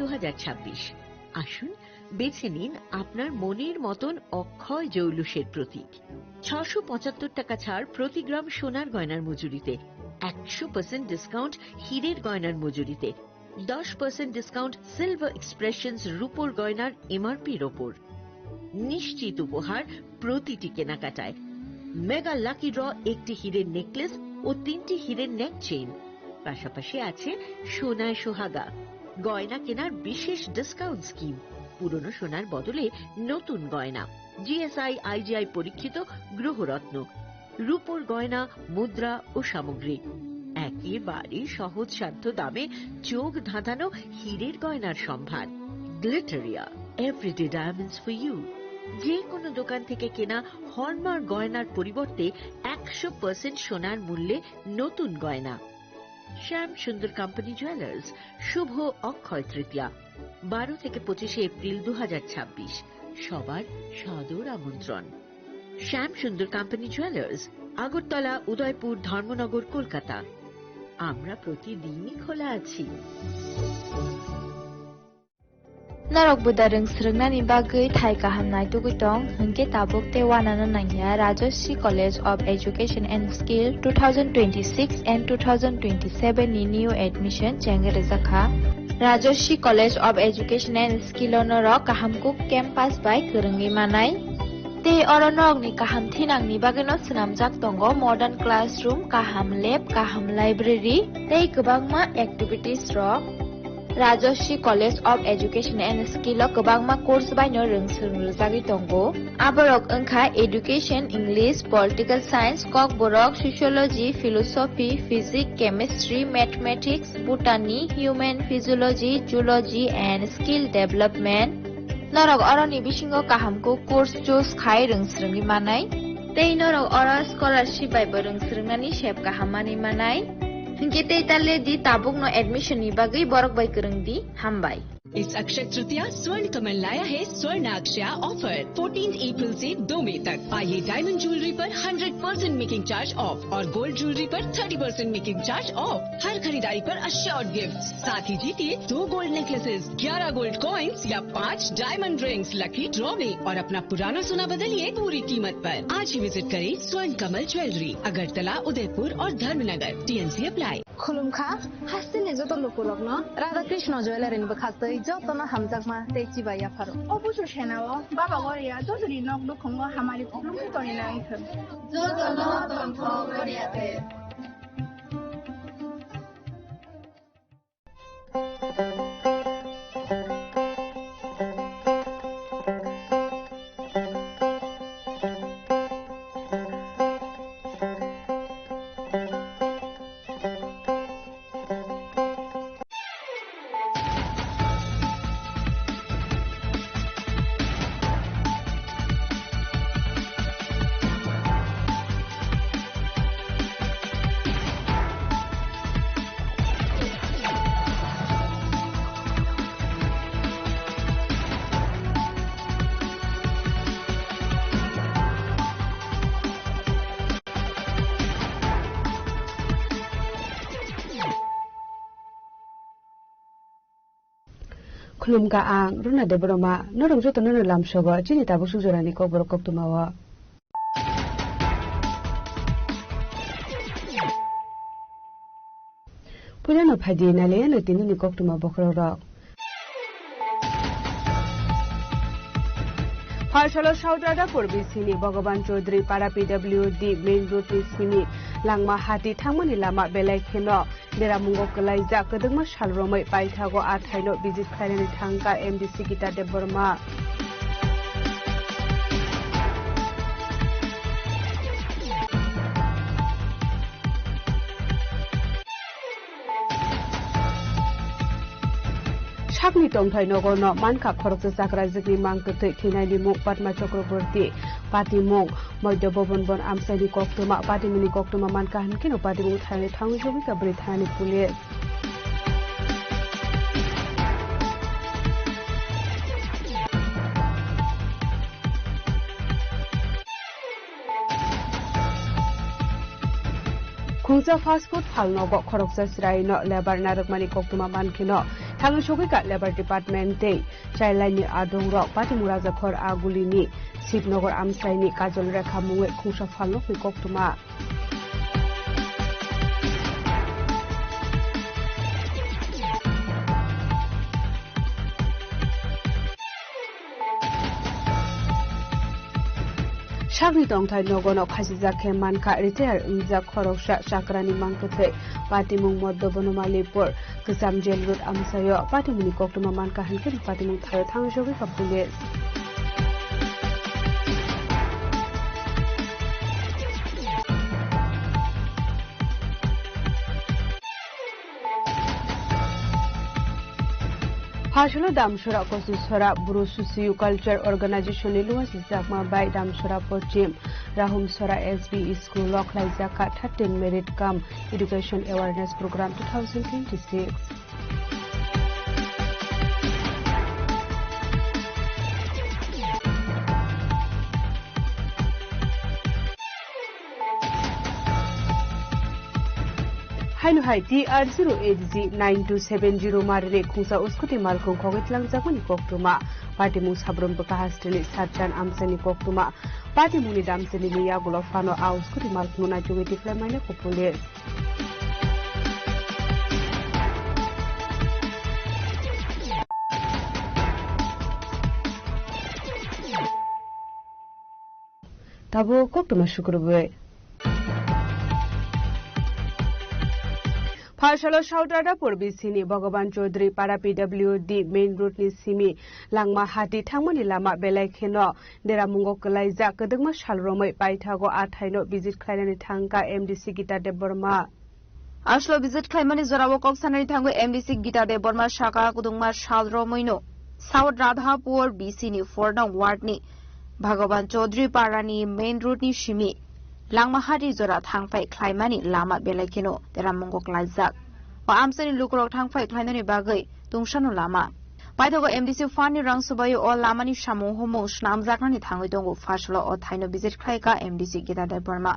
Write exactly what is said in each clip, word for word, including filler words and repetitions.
দু হাজার ছাব্বিশ। আসুন, বেছে নিন আপনার মনের মতন অক্ষয় জৌলুসের প্রতীক। ছশো পঁচাত্তর টাকা ছাড় প্রতি গ্রাম সোনার গয়নার মজুরিতে, একশো পার্সেন্ট ডিসকাউন্ট হীরের গয়নার মজুরিতে, দশ পার্সেন্ট ডিসকাউন্ট সিলভার এক্সপ্রেশনস রূপোর গয়নার এমআরপির ওপর। নিশ্চিত উপহার প্রতিটি কেনাকাটায়। মেগা লাকি ড্র, একটি হীরের নেকলেস ও তিনটি হীরের নেক চেইন। পাশাপাশি আছে সোনায় সোহাগা, গয়না কেনার বিশেষ ডিসকাউন্ট স্কিম, পুরনো সোনার বদলে নতুন গয়না, জিএসআই আইজিআই পরীক্ষিত গ্রহরত্ন, রূপোর গয়না, মুদ্রা ও সামগ্রী। একেবারে সহজসাধ্য দামে চোখ ধাঁধানো হীরের গয়নার সম্ভার। Glitteria, everyday diamonds for you. যে কোনো দোকান থেকে কেনা হলমার্ক গয়নার পরিবর্তে একশো পার্সেন্ট সোনার মূল্যে নতুন গয়না। শ্যাম সুন্দর কোম্পানি জুয়েলার্স, শুভ অক্ষয় তৃতীয়া, বারো থেকে পঁচিশে এপ্রিল দু হাজার ছাব্বিশ। সবার সাদর আমন্ত্রণ। শ্যাম সুন্দর কোম্পানি জুয়েলার্স, আগরতলা, উদয়পুর, ধর্মনগর, কলকাতা। আমরা প্রতিদিনই খোলা আছি। Norok buda rwng swrwngnani bagwi thai kaham naitugwi tong, hinkhe tabuk tei uanano nangya Rajashree College of Education and Skill two thousand twenty-six and two thousand twenty-seven ni new admission chengwi rwjakha. Rajashree College of Education and Skill o norok kaham kuk campus bai kwrwngwi manai. Tei oro norokni kaham thinangni bagwino swnamjak tongo modern classroom, kaham lab, kaham library tei kwbangma activities rok. Rajashree College of Education and Skill o kwbangma course baino rwng swrwng rwjagwi tongo. Aborok wngkha Education, English, Political Science, Kokborok, Sociology, Philosophy, Physics, Chemistry, Mathematics, Botany, Human Physiology, Zoology and Skill Development. Norok oroni bisingo kaham kuk course choose khai rwng swrwngwi manai. Tei norok oro scholarship bai bo rwng swrwngnani sep kaham manwi manai. Hinkhe tei ta le di, tabukno admission ni bagwi borok bai kwrwng di. Hambai. इस अक्षय तृतीया स्वर्ण कमल लाया है स्वर्ण अक्षया offer. Fourteen April से दो मई तक। पाइए डायमंड ज्वेलरी पर hundred percent making charge off और गोल्ड ज्वेलरी पर thirty percent making charge off. हर खरीदारी पर अश्योर्ड गिफ्ट, साथ ही जीतिए दो गोल्ड नेकलेसेस, ग्यारह गोल्ड कॉइंस या पाँच डायमंड रिंग्स लकी ड्रॉ में और अपना पुराना सोना बदलिए पूरी कीमत पर। आज ही विजिट करें स्वर्ण कमल ज्वेलरी, अगरतला, उदयपुर और Dharmanagar. TMC apply. Khulumkha, hasteni joto lukurokno Radha Krishna Jewellery ni bwkhaktwi jotono hamjakma tei chibai yapharo. O busu senao Baba Goria Jojori nok nukhungo hamari khulumkhe tongwi nai thwng. Jotono tongthok Goria de. Khulumkha ang Runa Debbarma, norok jotono no lamsogo chini tabuk sujorani kokborok koktwmao. Puilano phaidi nailaiano tinini koktwma bokhorokrok. Phalsalo South Radhapur B C ni Bhagavan Chaudhary Para P W D main road ni simi langma hati thangmani lama belai kheno deramungo kwlaijak kwdwkma sal romwi paithago a thaino visit khlainani thangkha M D C Gita Debbarma. Sakni tongthai nogo no mankha khoroksa chakrajwkni mang kwthwi thwinaini mung Padma Chakraborty, patimung Moidya Bhaban bon amchaini koktwma, patimungni koktwma mankha hwnkhe no patimung thainwi thangwi sogwi kha bwrwi thanani police. Khungsa fast food phalnogo khoroksa chwraino lebar narwkmani koktwma mankheno thangwi sogwika lebar department tei child line ni adongrok. Patimung Rajakhor Agulini Shivnagar amchaini Kajol Rekha mungwi khungsa phalnokni koktwma. Sakni tongthai nogono khasijak khe mankha, retire wngjak khoroksa chakrani mangkwthwi. Patimung Moddo Bonomalipur Kwcham Jail Road amchaio patimungni koktwma mankha hinkhe patimung thaio thangwi sogwikha police. Phasalo Damsora Kosisora Bru Socio Culture Organization ni luwa sijakma bai Damsora Pochim Rahumsora S B School o khlaijak kha thirteen Merit cum Education Awareness Program two thousand twenty-six. Haino hai T R zero eight G nine two seven zero marini khungsa uskuti malkhung khogwi tlangjakmani koktwma. Patimung Sabrum Bwkha Hasteni Sarchan amchaini koktwma. Patimungni damchinini yagulo phano a uskuti malkhungno naitugwi tikhlaimaina kho police. Tabuk koktwma sukrubwi. Phasalo South Radhapur B C ni Bhagavan Chaudhary Para P W D main road ni simi Langmahati thangmani lama belai kheno deramungo kwlaijak. Kwdwkma sal romwi paithago a thaino visit khlainani thangkha M D C Gita Debbarma. Aslo visit khlaimani jorao kok sanani thangwi M D C Gita Debbarma saka kwdwkma sal romwino South Radhapur B C ni four nong ward ni Bhagavan Chaudhary Para ni main road ni simi Langmahati jora thangphai khlaimani lama belai kheno deramungo kwlaijak. O amchaini lukurok thangphai khlainani bagwi tungsano lama. Paithago M D C fund ni rang subai o lamani samung humung swnamjaknani thangwi tongo. Phasalo o thaino visit khlaikha M D C Gita Debbarma.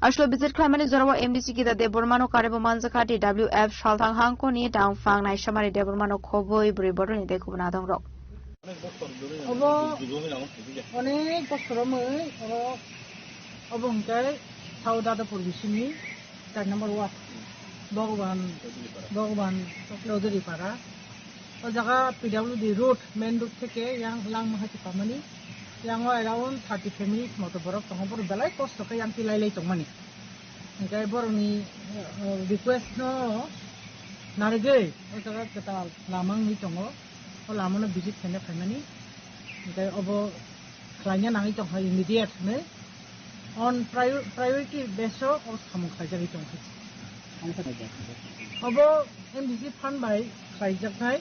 Aslo visit khlaimani jorao M D C Gita Debbarmano karebo manjakha T W F salthang hangkoni dangphang naisamari Debbarmano khobwi bwrwi bodolni tei kubun adongrok. Obo onek bosor romwi oro obo hwnkhe South Radhapur bisini char number ward Bhagwan, Bhagwan Chaudhary Para. O jaga P W D road, main road theke yang Langmahati pamani, yang o around thirty family moto borok tongo, borok belai kosto khe yang tilai lai tongmani. Hingke borokni, eh, request no narigwi o jaga kwtal lama wngwi tongo, o lama no visit khaina phaimani. Hingke obo khlaina nangwi tongkha immediate hinwi. On prior-, priority base o o samung khlaijagwi tongkha. Obo M D C fund bai khlaijaknai,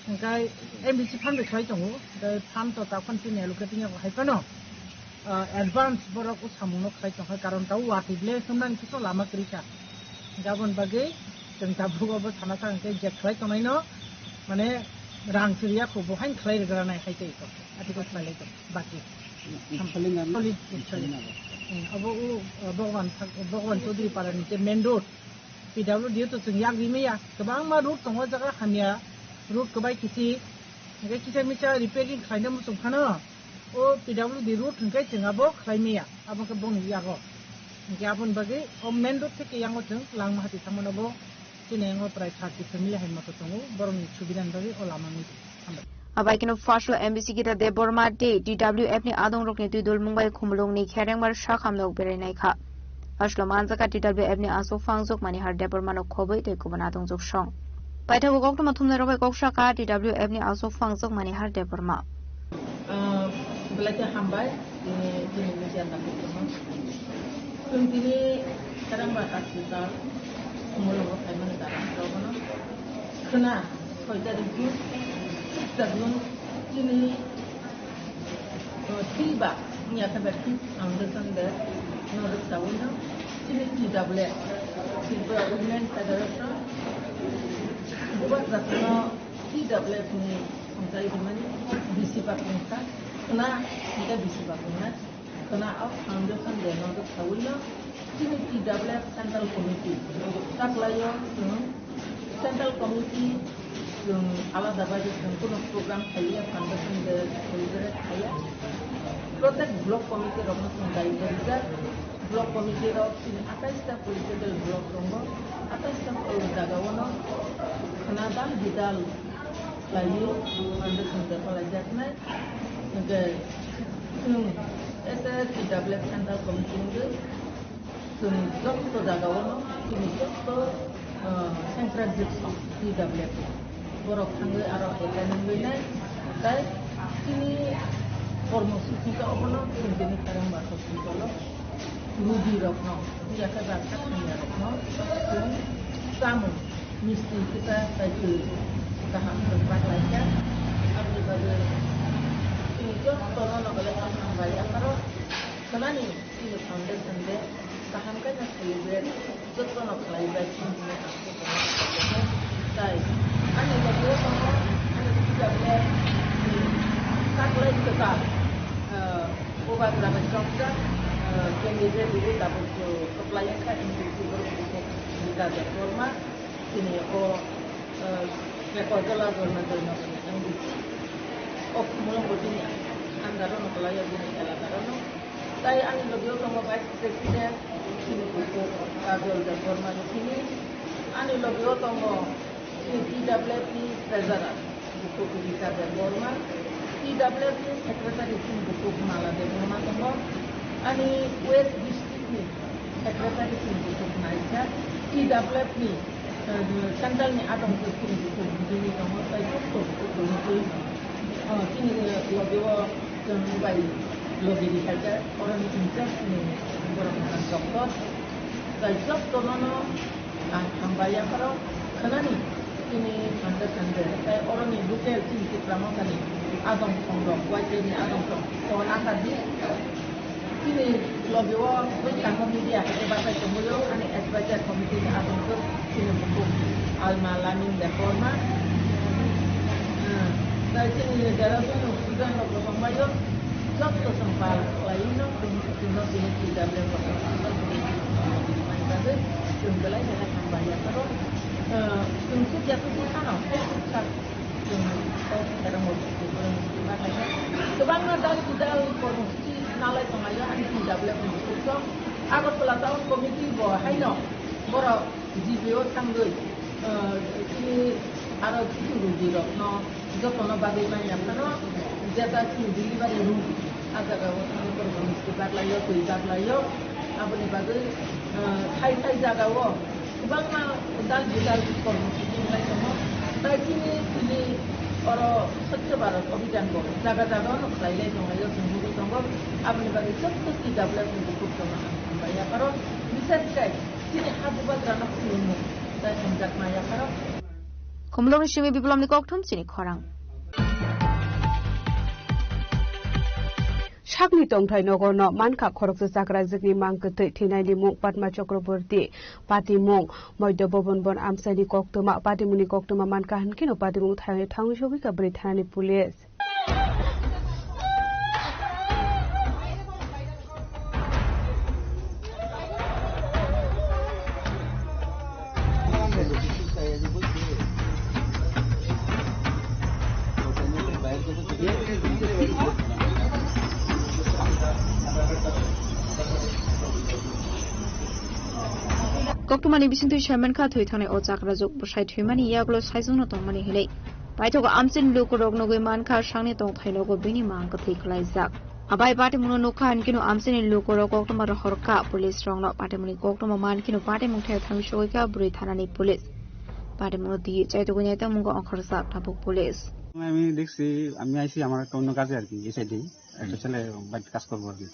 hingkai M D C fund bai khlai tongo, hingkai fund to takhon chini allocating ya hai phano, ah, advance borok o samung no khlai tongkha, karon tao watwi ble hwnmani kisa lama kwrwi kha. Hingke aboni bagwi chwng tabuk obo sana sakha hingke je khlai tongnai no, mane rang chiriya kho bo haino khlai rwgranai hai tei kok. Ati kok khlai lai tong baki. Solid, solid. Eh, abo o, eh, Bhagwan Thak-, Bhagwan Chaudhary Para ni je main road, P W D to chwng yak ri maya. Kwbangma road tongo o jaga hamya road kwbai kichik. Hingke kisa misa repairing khlaina muchung phano o P W D road hingke chwng abo khlai maya. Abo khe boni yago. Hingke aboni bagwi o main road theke yango chwng Langmahati thangmano bo chini yango prai thirty family hai moto tongo, borokni subidani bagwi o lama wngwi tongo. Hambai. Abai kheno first o M D C Gita Debbarma tei T W F ni adongrokni twi dulmung bai Khumulwngni Kherengbar sakhamlok berai nai kha. Aslo manjaka T W F ni aswk phangjwk Manihar Debbarmano khobwi tei kubun adongjwk song. Paithago koktwma thumnairok bai kok sakha T W F ni aswk phangjwk Manihar Debbarma. Ah, belai khe hambai, tini, tini media nangkukmano. Chwng tini Kherengbar hospital Khumulwngo phaimani jaga rokno khwna soi tarikh June, six June, chini, uh, twi ba wngya khe bai twi foundation de no rwksaui no chini T W F, Tripura Women Federation, bubagra no T W F ni songchai rimani bisi ba kungsa khwna, hingke bisi ba kungna. Khwna o foundation day no saui no chini T W F Central Committee taklaio chwng Central Committee chwng alada bai chwng kuno program khaiya, foundation day celebrate khaiya. Protect block committee rokno chwng daitwi rijak. Block committee rok chini atais ta political block tongo, atais ta o jagao no khwna dal bidal khlaiwi foundation day khwlaijaknai. Hwnkhe chwng as a T W F Central Committee wngwi chwng joto jagao no chini joto, ah, central district T W F borok thangwi aro attend wngwi nai. Tai chini kormo suchi khe obono chwng bini karang ba suchi dolo. Rudi rokno, yakhe ba khathangya rokno chwng chamung misti kita taitu kaham khe baklaikha. Aboni bagwi chini jotono nokole kaham bai apharo khwnani chini foundation day kaham khe na celebrate jotono khlaibai chini tai ani logi o tongo ani T W F ni taklai kwtal, ah, Bubagra bai chopjak, ah, candidate rwui tabuk kwplai wngkha M D C borok Rita Debbarma, chini o, ah, Mekojola Government Dormotoni M D C, o Khumulwng bo bini under o no kwlai o bini elaka rono. Tai ani logi o tongo Vice President, chini bukhuk Kajol Debbarma ni simi. Ani logi o tongo chini T W F ni Treasurer, bukhuk Rita Debbarma. T W F ni Secretary chini bukhuk Mala Debbarma tongo. Ani West District ni Secretary chini bukhuk Naisa. T W F ni, eh, Central ni adong khe chini bukhuk bini tongo. Tai kok kok kok kok kok, eh, chini logi o chwng bai logi ni khaikhe, oro ni hwnjak ni borok ni doktor. Tai jotono no ang hambai yapharo khwnani chini hwnjak hwnjak. Tai oro ni local chini Tipra Motha ni adong thong rok, Y T F ni adong thong, phone asa di. Chini logi o bwskango media hai khe bachai tongwi o, ani advisor committee ni adong khe chini bukhuk Alma Lamin Debbarma. Ah, tai chini Dehradun student rok bo tongbai o, joto chwng pal khlaiwi no, chwng no chini T W F rok no chwng belai belai hambai yapharo. Ah, chwng suk ya suk phano, suk sak. Kwbangma dal kudal kormosuchi nalai tonglaio, ani T W F ni bukhuk. Agartala Town Committee bo haino borok G B o thangwi, eh, chini aro kisu rugi rokno jotono bagwi manya phano, jeta chini delivery room, ah jaga o thangwi borok mistri baglaio, twi baglaio, aboni bagwi, eh, thai thai jaga o Kwbangma dal bidal kormosuchi wngwi tongo. Tai chini tini oro Swachh Bharat Abhiyan bo jaga jaga no khlailai tonglaio, chwng nugwi tongo. Aboni bagwi joto T W F ni bukhuk jono ang hambai yapharo. Bishesh khe chini ha bubagrano khulumung tai hamjakma yapharo. Khumulwngni simi Biplomni kokthum chini khorang. Sakni tongthai nogo no mankha khoroksa chakrajwkni mang kwthwi thwinaini mung Padma Chakraborty, patimung Moidya Bobon Bon amchaini koktwma, patimungni koktwma mankha hwnkhe no patimung thayungni thangwi sogwi kha bwrwi thanani police. Koktwmani bisingtwi saimankha, thwi thangnai o chakrajwk bwsai thwimani yagulo saichungno tongmani hinwi. Paithago amchaini lukurok nugwi mankha, sakni tongthai nogo bini mang kwthwi khlaijak. Abai patimungno nukha hinkhe no amchaini lukurok koktwma rohorkha, police rokno patimungni koktwma mankhe no patimung thaya thangwi sogwikha bwrwi thanani police. Patimungno twi chaitugwi naitongmungo ongkhorjak tabuk police. আমি দেখছি, আমি আইছি আমার একটা অন্য কাজে আর কি, এই সাইডে একটা হুম। ছেলে বাড়িতে কাজ করবো আর কি।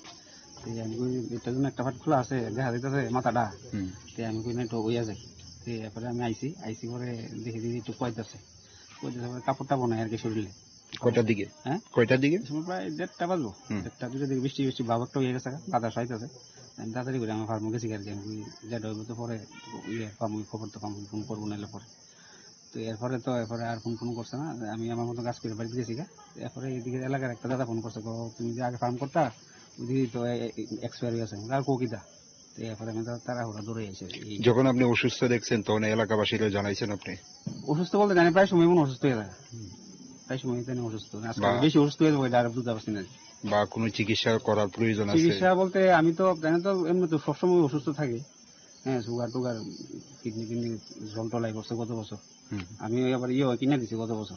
তো আমি কই, "এটার জন্য একটা পার্ট খোলা আছে, দেখা যাইতেছে মাথাটা।" হুম। তো আমি কই, "না, একটু ওইয়া যাই।" তো এরপরে আমি আইছি, আইছি পরে দেখি যে একটু কয়েদ আছে, কয়েদ আছে পরে কাপড়টা বানায় আর কি শরীরে। কয়টার দিকে? হ্যাঁ? কয়টার দিকে? এই সময় প্রায় দেড়টা বাজবো। হুম। দেড়টা, দুইটার দিকে বৃষ্টি বৃষ্টি ভাব একটা হয়ে গেছে, বাতাস হইতেছে। আমি তাড়াতাড়ি করে আমার ফার্মে গেছি আর কি, আমি কই, "যা ডর তো পরে ইয়ে ফার্মে খবর তো পাবো, ফোন করবো নাহলে পরে।" তো এরপরে তো, এরপরে আর ফোন ফোন করছে না, আমি আমার মতো কাজ করে বাড়িতে গেছি গা। এরপরে এদিকে এলাকার একটা দাদা ফোন করছে, "গো, তুমি যে আগে ফার্ম করতা, দিদি তো এক্সপায়ার হয়ে গেছে, আর কো কিতা। তো এরপরে আমি তো তাড়াহুড়া দৌড়ে এসে এই যখন আপনি অসুস্থ দেখছেন, তখন এলাকাবাসীরা জানাইছেন আপনি? অসুস্থ বলতে জানি, প্রায় সময় মনে অসুস্থ হয়ে যায়। প্রায় সময় জানি অসুস্থ। আজকে বা বেশি অসুস্থ হয়ে যাবো, এটা আর বুঝতে পারছি না। বা কোনো চিকিৎসা করার প্রয়োজন আছে? চিকিৎসা বলতে আমি তো জানি তো এমনি তো সবসময় অসুস্থ থাকি। হ্যাঁ, সুগার টুগার, কিডনি টিডনি জল টলাই করছে গত বছর। হুম। আমি ওই আবার ইয়ে কিনে দিছি গত বছর।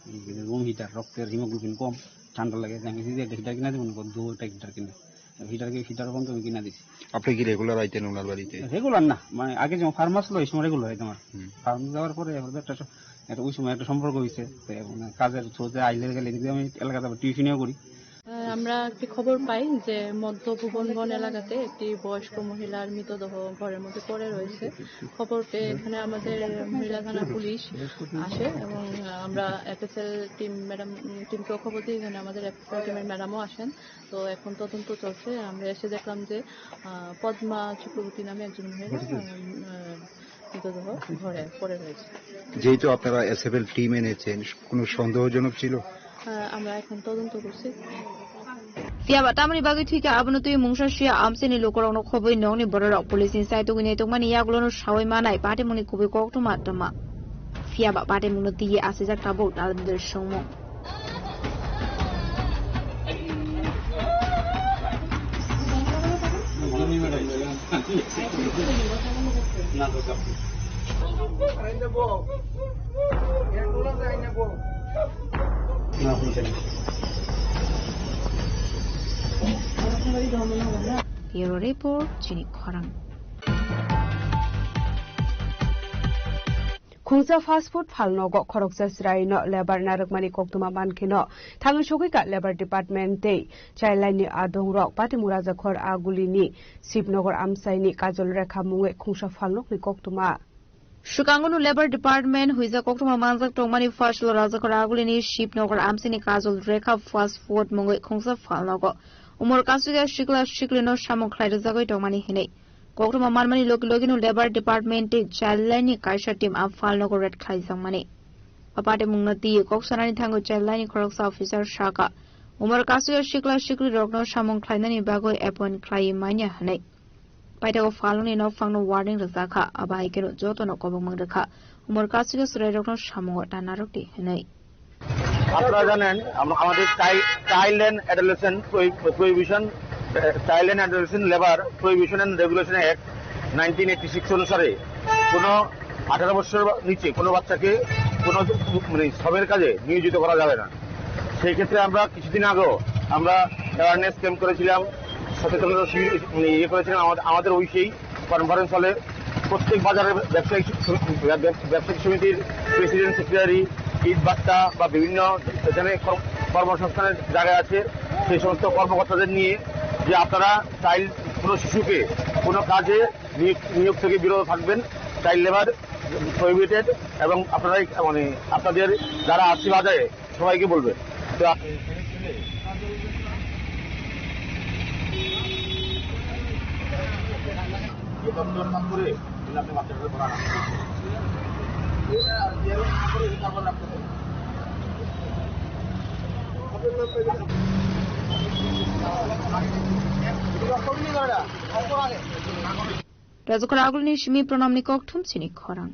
এই যে রুম হিটার, রক্তের হিমোগ্লোবিন কম, ঠান্ডা লাগে। আমি যদি একটা হিটার কিনে দিব না, দু একটা হিটার কিনে। হিটার কি, হিটার পর্যন্ত আমি কিনে দিছি। আপনি কি রেগুলার আইতেন ওনার বাড়িতে? রেগুলার না, মানে আগে যেমন ফার্মাস লো, এই সময় রেগুলার আইতাম আর। হুম। ফার্মাস যাওয়ার পরে এবার একটা স-, একটা ওই সময় একটা সম্পর্ক হয়েছে। তো মানে কাজের থ্রুতে আইলে গেলে এদিকে আমি এলাকাতে আবার টিউশনিও করি। আহ, আমরা একটি খবর পাই যে মধ্য ভুবনবন এলাকাতে একটি বয়স্ক মহিলার মৃতদেহ ঘরের মধ্যে পড়ে রয়েছে। খবর পেয়ে এখানে আমাদের মহিলা থানা পুলিশ আসে এবং আমরা এফএসএল টিম ম্যাডাম, টিমকেও খবর দিই। এখানে আমাদের এফএসএল টিমের ম্যাডামও আসেন। তো এখন তদন্ত চলছে। আমরা এসে দেখলাম যে, আহ, পদ্মা চক্রবর্তী নামে একজন মহিলা, আহ, মৃতদেহ ঘরে পড়ে রয়েছে। যেহেতু আপনারা এসএফএল টিম এনেছেন, কোনো সন্দেহজনক ছিল? আহ, আমরা এখন তদন্ত করছি। Phiya ba tamoni bagwi thwikha abono twi mungsa sia amchaini lukurokno khobwi nokni bororok police ni side tugwi naitokmani yagulono sawi manai patimungni kubui koktwma twma. Phiya ba patimungno twiwi asijak tabuk dalbidal songmung. Bureau Report, Chini Khorang. Khungsa fast food phalnogo khoroksa chwraino lebar narwkmani koktwma mankheno thangwi sogwika lebar department tei child line ni adongrok patimung Rajakhor Agulini Shibnagar amchaini Kajol Rekha mungwi khungsa phalnokni koktwma. Swkango no lebar department huijak koktwma manjak tongmani first lo Rajakhor Agulini Shibnagar amchaini Kajol Rekha fast food mungwi khungsa phalnogo umor kasugya sikla siklino samung khlai rwjagwi tongmani hinwi. Koktwma manmani logi logi no lebar department tei child line ni kaisa team a phalnogo raid khlaijakmani. A patimungno twiwi kok sanani thango child line ni khoroksa officer saka, umor kasugya sikla siklirokno samung khlainani bagwi appoint khlaiwi manya hinwi. Paithago phalnokni nokphangno warning rwjakha, abo hai kheno jotono kobokmang rwkha, umor kasugya chwrairokno samungo ta narwkdi hinwi. আপনারা জানেন, আমরা, আমাদের চাই-, child and adolescent প্রহি-, prohibition, আহ, child and adolescent labour prohibition and regulation act nineteen eighty six অনুসারে কোনো আঠারো বছর বা নিচে কোনো বাচ্চাকে কোনো, মানে, শ্রমের কাজে নিয়োজিত করা যাবে না। সেই ক্ষেত্রে আমরা কিছুদিন আগেও আমরা অ্যাওয়ারনেস ক্যাম্প করেছিলাম, সচেতনতা শিবির, মানে, ইয়ে করেছিলাম। আমাদের, আমাদের ওই সেই কনফারেন্স হলে প্রত্যেক বাজারের ব্যবসায়িক স-, ব্যব-, ব্যবসায়িক সমিতির প্রেসিডেন্ট, সেক্রেটারি, ইটভাটা বা বিভিন্ন এখানে কর্ম-, কর্মসংস্থানের জায়গা আছে, সেই সমস্ত কর্মকর্তাদের নিয়ে যে আপনারা চাইল্ড, কোনো শিশুকে কোনো কাজে নিয়োগ, নিয়োগ থেকে বিরত থাকবেন, চাইল্ড লেবার প্রহিবিটেড, এবং আপনারা এই, মানে, আপনাদের যারা আছি বাজারে সবাইকে বলবেন। তো up- Rajakhor Agulini simi Pranamni kokthum chini khorang.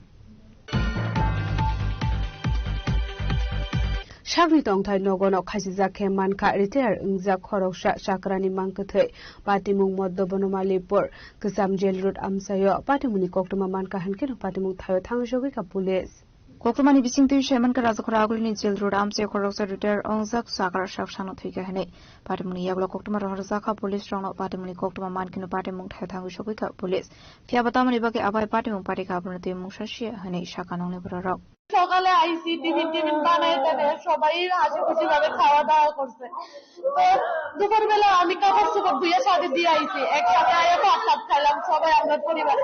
Sakni tongthai nogono khasijak khe mankha retire wngjak khoroksa chakrani mangkwthwi patimung Moddo Bonomalipur Kwcham Jail Road amchaio patimungni koktwma mankha hinkhe no patimung thaio thangwi sogwi kha police. Koktwmani bisingtwi saimankha Rajakhor Agulini Jail Road amchaio khoroksa retire wngjak chakra sak sano thwikha hinwi. Patimungni yagulo koktwma rohorjak kha police rokno, patimungni koktwma mankheno patimung thaio thangwi sogwi kha police. Phiya bo tamoni bagwi abai patimung pari kha, abono twi mungsa sia hinwi sakha nokni bororok. সকালে আইছি, tiffin tiffin বানাই টানাই সবাই হাসি খুশি ভাবে খাওয়া দাওয়া করছে। তো দুপুরবেলা আমি কাপড় চোপড় ধুয়ে সাথে দিয়ে আইছি, একসাথে আয়া ভাত টাত খাইলাম সবাই আমরা পরিবার।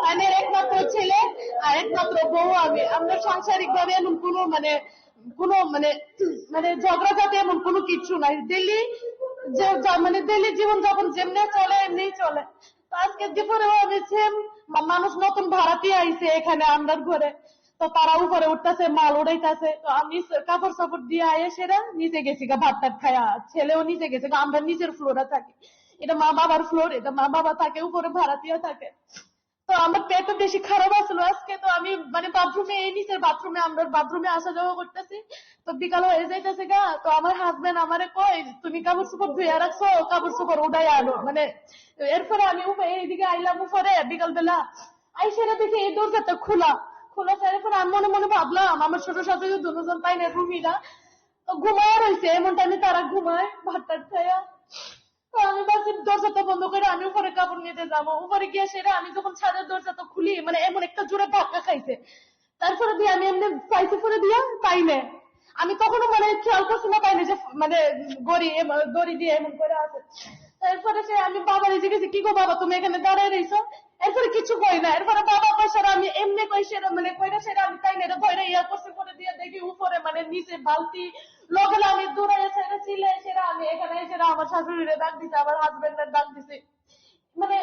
মানে একমাত্র ছেলে আর একমাত্র বউ আমি, আমরা সাংসারিক ভাবে এমন কোনো মানে কোনো মানে, মানে ঝগড়াঝাটি এমন কোনো কিচ্ছু নাই। ডেইলি যে যা-, মানে ডেইলি জীবনযাপন যেমনি চলে এমনিই চলে। তো আজকে দুপুরেও আমি সেম মানুষ নতুন ভাড়াটিয়া আইছে এখানে আমরার ঘরে। তো তারা উপরে উঠতেছে, মাল উড়াইতেছে। তো আমি স-, কাপড় সাপড় দিয়ে আয়া সেরা নিচে গেছি গা, ভাত টাত খায়া। ছেলেও নিচে গেছে গা, আমরা নিচের ফ্লোরে থাকি। এটা মা বাবার ফ্লোর, এটা মা বাবা থাকে, উপরে ভাড়াটিয়া থাকে। তো আমার পেটও বেশি খারাপ আছিল আজকে, তো আমি মানে বাথরুমে, এই নিচের বাথরুমে, আমরা বাথরুমে আসা যাওয়া করতেছি। তো বিকাল হয়ে যাইতেছে গা, তো আমার হাজবেন্ড আমারে কয়, "তুমি কাপড় চোপড় ধুইয়া রাখছো, কাপড় চোপড় উঠাই আনো।" মানে এরপরে আমি উপ-, এইদিকে আইলাম উপরে বিকাল বেলা, আইসা দেখি এই দরজাটা খোলা। খোলা, তারপরে আমি মনে মনে ভাবলাম, আমার ছোট শাশুড়ি দুজন তাই না রুমিরা, তো ঘুমায় রইছে, এমন টাইমে তারা ঘুমায়, ভাত টাত খায়া। তো আমি ভাবছি দরজাটা বন্ধ করে আমি উপরে কাপড় নিতে যাবো। উপরে গিয়ে সেটা আমি যখন ছাদের দরজাটা খুলি, মানে এমন একটা জোরে ধাক্কা খাইছে। তারপরে দিয়ে আমি এমনি চাইছি পরে দিয়ে পাই না। আমি তখনও মানে খেয়াল করছি না, পাই না যে মানে গড়ি এম-, দড়ি দিয়ে এমন করে আছে। তারপরে সে আমি বাবার এই জিজ্ঞেস, "কি গো বাবা, তুমি এখানে দাঁড়ায় রইছো?" এরপরে কিছু কই না। এরপরে বাবা কয়, "সেটা আমি এমনি কই, সেটা মানে কই না, সেটা আমি তাই না, এটা ধরে ইয়া করছি।" পরে দিয়ে দেখি উপরে মানে নিচে বালতি, লগে লগে আমি দৌড়াইয়া সেটা চিল্লাই, সেটা আমি এখানে, সেটা আমার শাশুড়িরে ডাক দিছে, আমার হাজবেন্ডের ডাক দিছে। মানে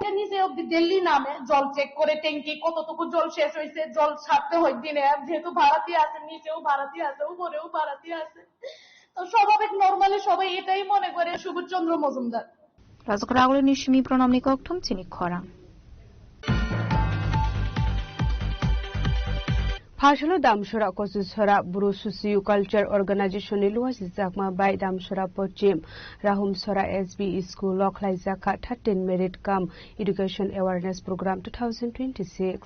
এটা নিচে অব্দি ডেইলি নামে, জল চেক করে, ট্যাঙ্কি কতটুকু জল শেষ হয়েছে, জল ছাড়তে হয় দিনে, আর যেহেতু ভাড়াটি আছে, নিচেও ভাড়াটি আছে, উপরেও ভাড়াটি আছে, তো স্বাভাবিক নরমালি সবাই এটাই মনে করে সুবোধ চন্দ্র Majumdar. Rajakraguli ni simi pronom ni kokthum chini khorang. Phasalo Damsora Kochusora Bru Socio Culture Organization ni luajijakma bai Damsora Pochim Rahumsora S B School o khlaijakha thirteen Merit cum Education Awareness Program two thousand twenty-six.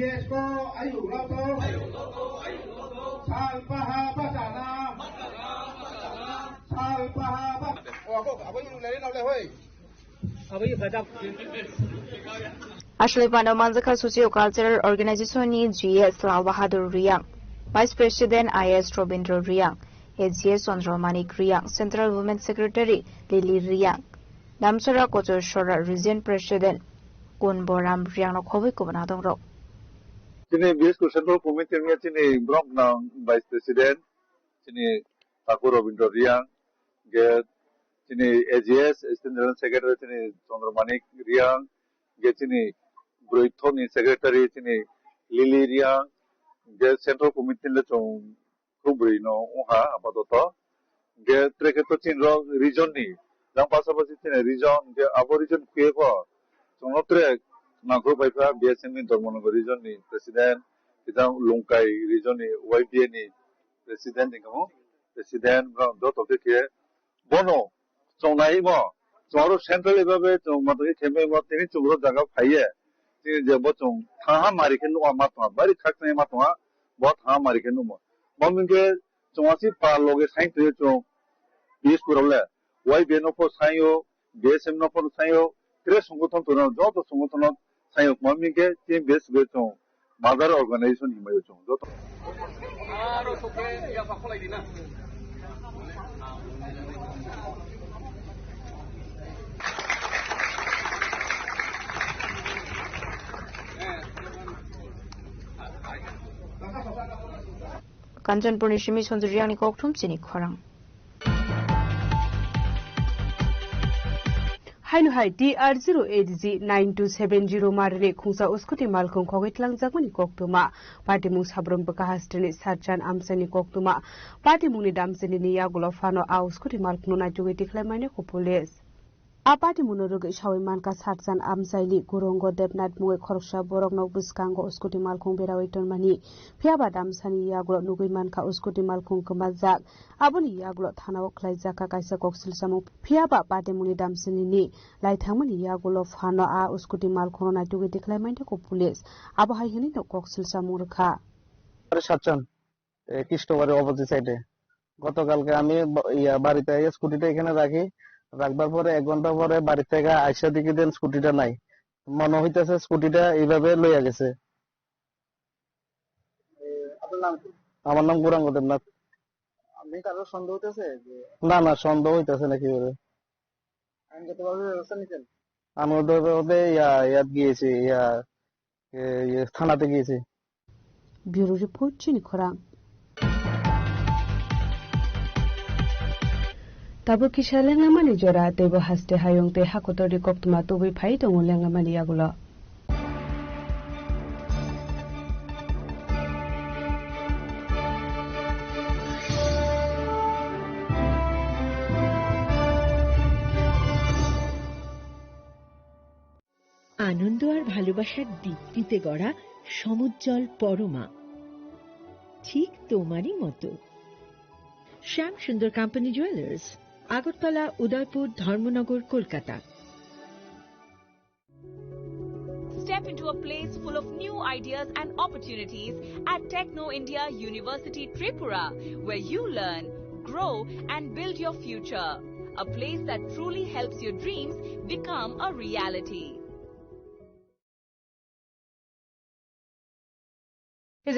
Biesko ayu loto, sal paha bachana, sal paha ba-, Aswlwi pano manjakha Socio Cultural Organization ni G S Lal Bahadur Reang, Vice President I S Robindra Reang, A G S Chandra Manik Reang, Central Women Secretary Lily Reang, Damsora Kochor Sora Region President Kunboram Reang no khobwi kubun adongrok. Chini B S K Central Committee wngya chini borok nang Vice President, chini Thakur Robindra Reang, ge chini A G S, Assistant General Secretary chini Chandra Manik Reang, ge chini Broithoni Secretary chini Lily Reang, ge Central Committee le chwng kubri no wngha apadoto. Ge trekhe to chini rok region ni, jang pasapasi chini region, ge abo region khe ko chwngno trek nangkuk bai pha B S M ni Dharmanagar region ni President, kijang Lungkai region ni Y B A ni President ni kamo, President borok joto khe khe bono chongnai mo, chwng aro central ebabe chwng matwi khe mai mo, tini chwng ro jaga phaiye, tini je bo chwng thaha mari khe nukha ma tongma, bari khakchangma tongma, bo thaha mari khe nukmo. Bo hwnkhe chwng asi pa loge sain twi chwng B S P rok le Y B A no pho saio, B S M no pho saio, tre songothon tongno, joto songothon no saio, ma hwnkhe team base be chwng mother organization hinmai chwng joto. Kanchanpurni simi Sanjay Reangni kokthum chini khorang. Haino hai T R zero eight G nine two seven zero marini khungsa uskuti malkhung khogwi tlangjakmani koktwma. Patimung Sabrum Bwkha Hasteni Satchan Amchaini koktwma. Patimungni damchinini yagulo phano a uskuti malkhungno naitugwi tikhlai mani kho police. A patimungno rwgwi sawi mankha Satchan Amchaini Kurongo Debnath mungwi khoroksa borokno bwskango uskuti malkhung berawi tonmani. Phiyaba damsani yagulo nugwi mankha uskuti malkhung kwmajak. Aboni yagulo thanao khlaijakha kaisa koksil samung. Phiyaba patimungni damsinini laithangmani yagulo phano a uskuti malkhungno naitugwi tikhlai mankha police. Abo hai hwnwi no koksil samung rwkha. আরে সাতচন, এ, কৃষ্ণবাড়ির অপোজিট সাইডে। গতকালকে আমি বা-, ইয়া, বাড়িতে আইয়া স্কুটিটা এখানে রাখি, রাখবার পরে এক ঘন্টা পরে বাড়ি থেকে আইসা দেখি দেন স্কুটিটা নাই। মনে হইতেছে স্কুটিটা এইভাবে লইয়া গেছে। এ, আপনার নাম কি? আমার নাম গৌরাঙ্গ দেবনাথ। আপনি কারো সন্দেহ হইতেছে যে না, না, সন্দেহ হইতেছে না কিভাবে। আইনগতভাবে ব্যবস্থা নিচ্ছেন? Ano de, de, de, ya, ya giyese, ya, e, ye, thana te giyese. Bureau Report, chini khorang. Tabuk kisa lenglamani jora, teibo haste hayung tei hakotorni koktwma tubui phai tongo lenglamani yagulo. আনন্দ আর ভালোবাসার দীপ্তিতে গড়া সমুজ্জ্বল পরমা, ঠিক তোমারই মতো। শ্যাম সুন্দর company jewellers, Agartala, উদয়পুর, ধর্মনগর, Kolkata. Step into a place full of new ideas and opportunities at Techno India University Tripura, where you learn, grow, and build your future. A place that truly helps your dreams become a reality.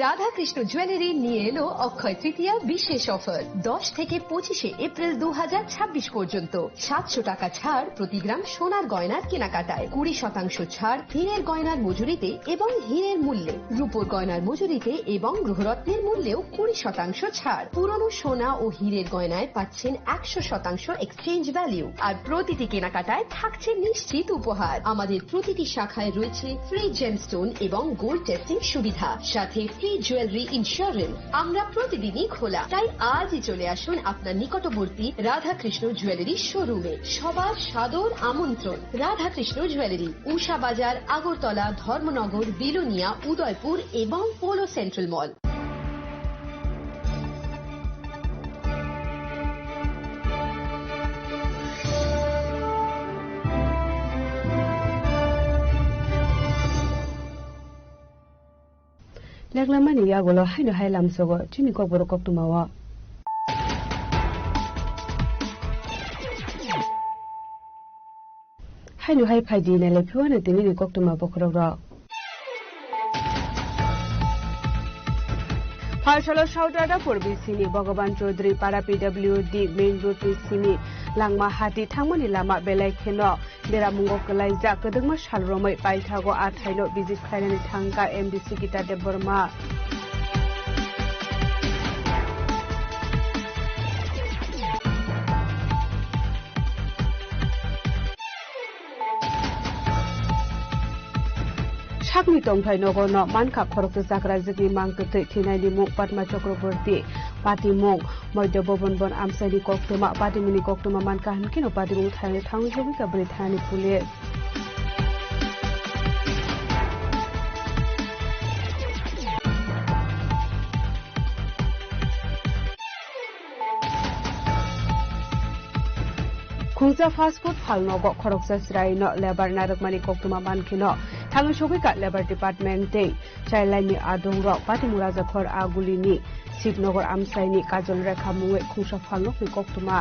Radhakrishna jewellery নিয়ে এলো অক্ষয় তৃতীয়া বিশেষ অফার। দশ থেকে পঁচিশে এপ্রিল দু হাজার ছাব্বিশ পর্যন্ত সাতশো টাকা ছাড় প্রতি গ্রাম সোনার গয়নার কেনাকাটায়, কুড়ি শতাংশ ছাড় হীরের গয়নার মজুরিতে এবং হীরের মূল্যে, রূপোর গয়নার মজুরিতে এবং গৃহরত্নের মূল্যেও কুড়ি শতাংশ ছাড়। পুরনো সোনা ও হীরের গয়নায় পাচ্ছেন একশো শতাংশ এক্সচেঞ্জ ভ্যালু, আর প্রতিটি কেনাকাটায় থাকছে নিশ্চিত উপহার। আমাদের প্রতিটি শাখায় রয়েছে ফ্রি জেমস্টোন এবং গোল্ড টেস্টিং সুবিধা, সাথে ফ্রি জুয়েলারি ইন্স্যুরেন্স। আমরা প্রতিদিনই খোলা, তাই আজই চলে আসুন আপনার নিকটবর্তী রাধাকৃষ্ণ জুয়েলারি শোরুমে। সবার সাদর আমন্ত্রণ। রাধাকৃষ্ণ জুয়েলারি, উষা বাজার, আগরতলা, ধর্মনগর, বিলোনিয়া, উদয়পুর এবং polo central mall. Lenglamani yagulo haino hai lamsogo chini kokborok koktwmao. Haino hai phaidi nailai phiwano tinini koktwma bokhorokrok. Phalsalo Saudada Purbi sini Bhagavan Chaudhary Para P W D main road ni sini langma hati thangmani lama belai kheno beramungo kwlaijak. Kwdwkma sal romwi paithago a thaino visit khlainani thangkha M D C Gita Debbarma. Sakni tongthai nogo no mankha khoroksa chakrajwkni mang kwthwi thwinaini mung Padma Chakraborty, patimung Moidya Bhaban bon amchaini koktwma, patimungni koktwma mankha hinkhe no patimung thai thangwi sogwi kha bwrwi thanani police. Khungsa fast food phalnogo khoroksa chwraino lebar narwkmani koktwma mankheno thangwi sogwi kha Labour Department tei Childline ni adongrok patimung Rajakhor Agulini Shivnagar amchaini Kajol Rekha mungwi khungsa phalnokni koktwma.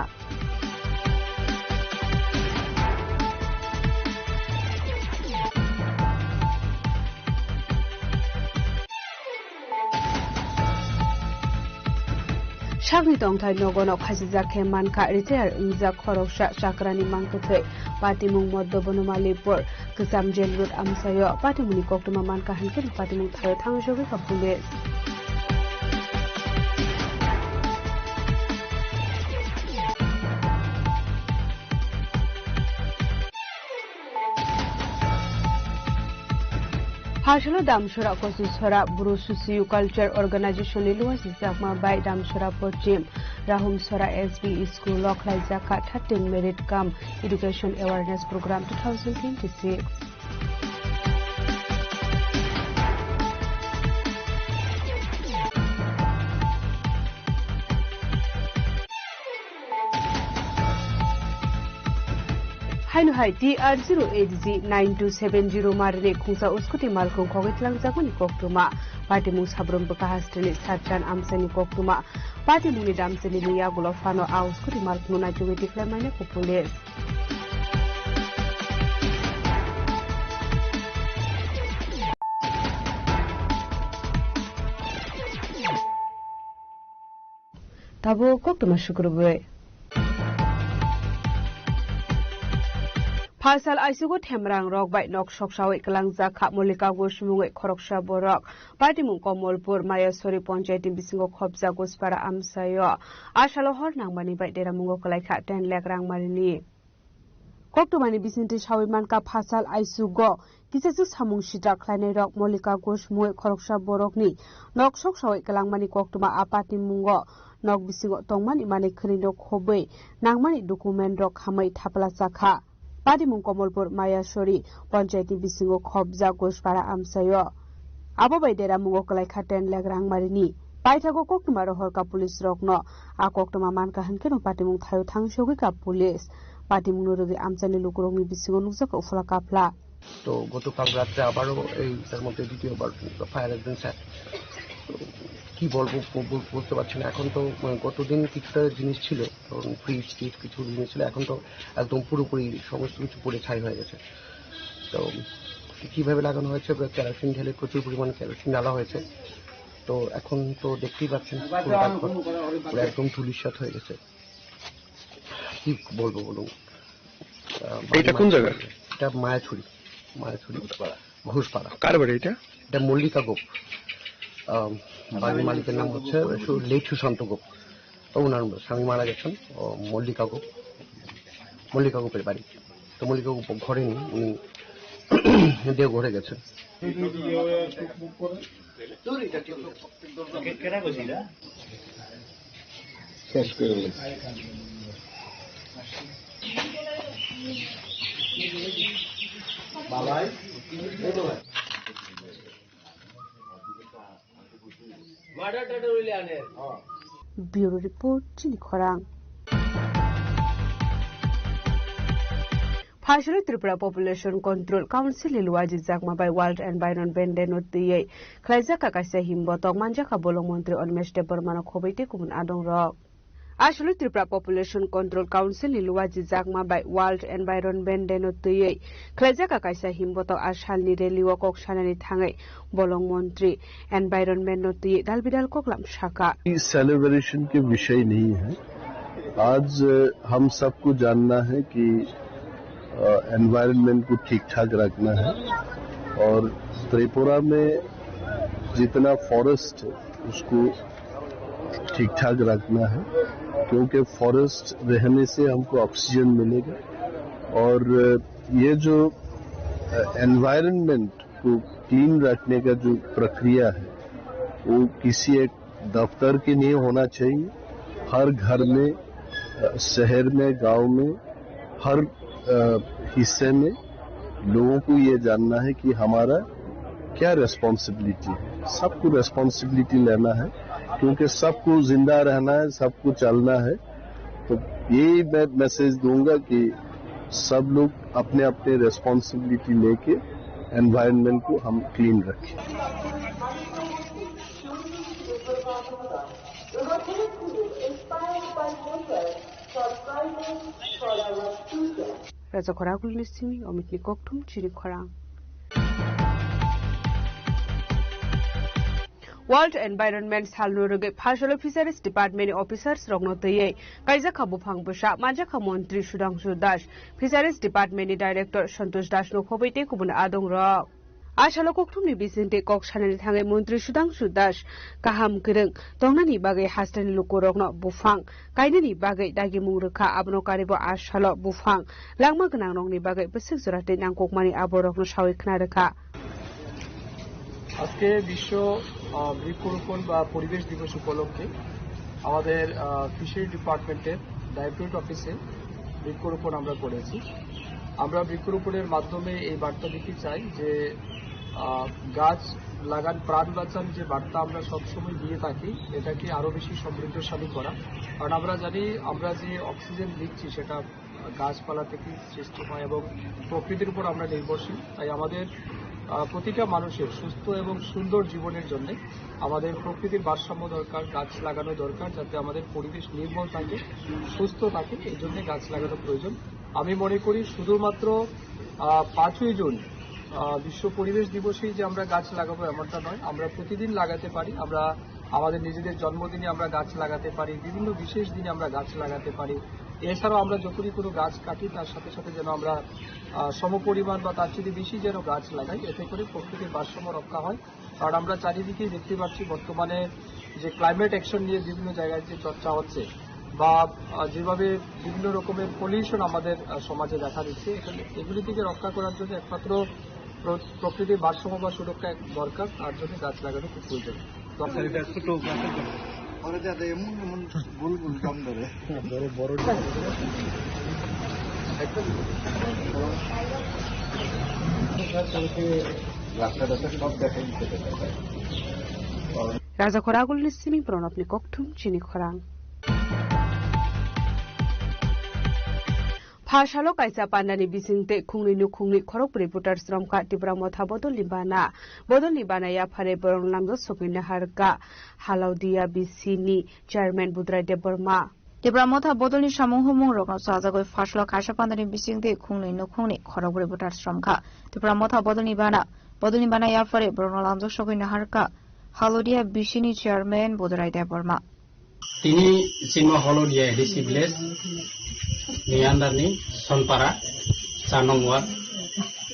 Sakni tongthai nogono khachijak khe mankha retire wngjak khoroksa chakrani mangkwthwi patimung Moddo Bonomalipur Kwcham Jail Road amchaio patimungni koktwma mankha hinkhe patimung thaio thangwi sogwi kha police. Phalsalo Damsora Kochusora Bru Susiyu Culture Organization ni luwa sijakma bai Damsora Pochim Rahumsora S B School o khlaijak kha thirteen Merit cum Education Awareness Program two thousand twenty-six. Haino hai T R zero eight G nine two seven zero marini khungsa uskuti malkhung khogwi tlangjakmani koktwma. Patimung Sabrum Bwkha hasteni Satchan amchaini koktwma. Patimungni damchinini yagulo phano a uskuti malkhungno naichogwi tikhlai manya kho police. Tabuk koktwma sukrubwi. Phasal aisugo themrang rok bai nok soksawi kwlangjak kha Molika Ghosh mungwi khoroksa borok. Patimung Komolpur Mayasori Panchayat ni bisingo khopjak Ghoshpara amchaio. Asalo hor nangmani bai deramungo kwlaikha ten lakh rangmarini. Koktwmani bisingtwi sawi mankha, phasal aisugo kisachwk samung sitra khlainairok Molika Ghosh mungwi khoroksa borokni nok soksawi kwlangmani koktwma a patimungo nok bisingo tongmani manwi khwnwi nok khobwi nangmani document rok khamwi thapla chakha. Patimung Komolpur Mayasori Panchayat ni bisingo khopjak Ghoshpara amchaio. Abo bai deramungo kwlaikha ten lakh rangmarini. Paithago koktwma rohorkha police rokno. A koktwma mankha hwnkhe no patimung thaio thangsogwi ka police. Patimungno rwgwi amchaini lukurokni bisingo nukjakha uphla kaphla. তো গতকাল রাত্রে আবারও এই তার মধ্যে দ্বিতীয়বার ফায়ার একজন স্যার। তো কি বলবো, ব-, ব-, বলতে পারছি না। এখন তো, মানে, গত দিন কিছুটা জিনিস ছিল, কারণ ফ্রিজ টিজ কিছু জিনিস ছিল, এখন তো একদম পুরোপুরি সমস্ত কিছু পুড়ে ছাই হয়ে গেছে। তো কিভাবে লাগানো হয়েছে, কেরোসিন ঢেলে প্রচুর পরিমাণে কেরোসিন ঢালা হয়েছে। তো এখন তো দেখতেই পাচ্ছেন পুরোটা ঘর পুরো একদম ধূলিসাৎ হয়ে গেছে। কি বলবো বলুন? আহ, এটা কোন জায়গা? এটা মায়াছড়ি, মায়াছড়ি। ঘোষপাড়া। ঘোষপাড়া। কার বাড়ি এটা? এটা মল্লিকা গোপ। আহ, বাড়ির মালিকের নাম হচ্ছে সু-, লেট সুশান্ত গোপ। ওনার স্বামী মারা গেছেন, ও মল্লিকা গোপ, মল্লিকা গোপের বাড়ি। তো মল্লিকা গোপ ঘরে নেই, উনি দেওঘরে গেছেন। শেষ করে বলেছি। Bureau Report, Chini Khorang. Phasalo Tripura Population Control Council ni luaji jakma bai World Environment Day no twiwi khlaijak kaisa himbotok manjakha bolong montri Animesh Debbarma no khobwi tei kubun adong rok. Aswlwi Tripura Population Control Council ni luaji jakma bai World Environment Day no twiwi khlaijak kaisa himbotok a salni rally o kok sanani thangwi bolong montri environment no twiwi dalbidal koklam sakha. Celebration के विषय नहीं है। आज, अ, हम सबको जानना है कि, अ, एनवायरनमेंट को ठीक ठाक रखना है और त्रिपुरा में जितना फॉरेस्ट है उसको ठीक ठाक रखना है, क्योंकि फॉरेस्ट रहने से हमको ऑक्सीजन मिलेगा और, अ, ये जो, अ, एनवायरनमेंट को क्लीन रखने का जो प्रक्रिया है, वो किसी एक दफ्तर की नहीं होना चाहिए। हर घर में, अ, शहर में, गांव में, हर, अ, हिस्से में लोगों को ये जानना है कि हमारा क्या रिस्पॉन्सिबिलिटी है। सबको रिस्पॉन्सिबिलिटी लेना है, क्योंकि सबको जिंदा रहना है, सबको चलना है। तो यही मैं मैसेज दूंगा कि सब लोग अपने अपने रिस्पॉन्सिबिलिटी लेके एनवायरनमेंट को हम क्लीन रखें। Raja Khorang Kulni Simi, Omitni Kokthum, Chini Khorang. World Environment Salno rwgwi Phasalo Fisheries Department ni officers rokno twiwi kaijakha buphang bwsa manjakha Montri Sudhangshu Das, Fisheries Department ni Director Santosh Das no khobwi tei kubun adong rok. Asalo kokthumni bisingtwi kok sanani thangwi Montri Sudhangshu Das kaham kwrwng tongnani bagwi hasteni lukurokno buphang kainani bagwi dagimung rwkha, abono karibo asalo buphang langma gwnangrokni bagwi bwswk jora twi nangkukmani aborokno sawi khna rwkha. আজকে বিশ্ব, আহ, বৃক্ষরোপণ বা পরিবেশ দিবস উপলক্ষে আমাদের, আহ, ফিশারি ডিপার্টমেন্টের ডাইরেক্টরেট অফিসে বৃক্ষরোপণ আমরা করেছি। আমরা বৃক্ষরোপণের মাধ্যমে এই বার্তা দিতে চাই যে, আহ, গাছ লাগান প্রাণ বাঁচান যে বার্তা আমরা সবসময় দিয়ে থাকি, এটাকে আরও বেশি সমৃদ্ধশালী করা। কারণ আমরা জানি আমরা যে অক্সিজেন নিচ্ছি সেটা গাছপালা থেকে সৃষ্টি হয় এবং প্রকৃতির উপর আমরা নির্ভরশীল। তাই আমাদের, আহ, প্রতিটা মানুষের সুস্থ এবং সুন্দর জীবনের জন্য আমাদের প্রকৃতির ভারসাম্য দরকার, গাছ লাগানো দরকার, যাতে আমাদের পরিবেশ নির্মল থাকে, সুস্থ থাকে, এই জন্য গাছ লাগানো প্রয়োজন। আমি মনে করি শুধুমাত্র, আহ, পাঁচই জুন, আহ, বিশ্ব পরিবেশ দিবসেই যে আমরা গাছ লাগাবো এমনটা নয়, আমরা প্রতিদিন লাগাতে পারি। আমরা আমাদের নিজেদের জন্মদিনে আমরা গাছ লাগাতে পারি, বিভিন্ন বিশেষ দিনে আমরা গাছ লাগাতে পারি। এছাড়াও আমরা যখনই কোনো গাছ কাটি, তার সাথে সাথে যেন আমরা আহ, সমপরিমাণ বা তার চেয়ে বেশি যেন গাছ লাগাই, এতে করে প্রকৃতির ভারসাম্য রক্ষা হয়। কারণ আমরা চারিদিকেই দেখতে পাচ্ছি বর্তমানে যে ক্লাইমেট অ্যাকশন নিয়ে বিভিন্ন জায়গায় যে চর্চা হচ্ছে বা আহ, যেভাবে বিভিন্ন রকমের পলিউশন আমাদের আহ, সমাজে দেখা দিচ্ছে, এখানে এগুলি থেকে রক্ষা করার জন্য একমাত্র প্র- প্রকৃতির ভারসাম্য বা সুরক্ষা এক দরকার, তার জন্য গাছ লাগানো খুব প্রয়োজন। তো স্যার, এটা ছোট গাছের জন্য। ওরা যাতে এমন এমন গোল গোল কাম ধরে। বড় বড়। রাস্তা রাস্তা সব দেখাই দিতে পারে। Raja Khoragulni simi Pranabni kokthum chini khorang. Pha salo kaisa pandani bising tei khungni nukhungni khorokbrwi voter sromkha Tipra Motha bodolni bana. Bodolni bana yaphare borok namjak sogwi naharkha Halaudia B C ni chairman Budrai Debbarma. Tipra Motha bodolni samung humung rokno chajagwi pha salo kaisa pandani bising tei khungni nukhungni khorokbrwi voter sromkha Tipra Motha bodolni bana. Bodolni bana yaphare borokno lamjak sogwi naharkha Halaudia B C ni chairman Budrai Debbarma. Tini chini Holodia A D C village ni under ni Sonpara, char nong ward.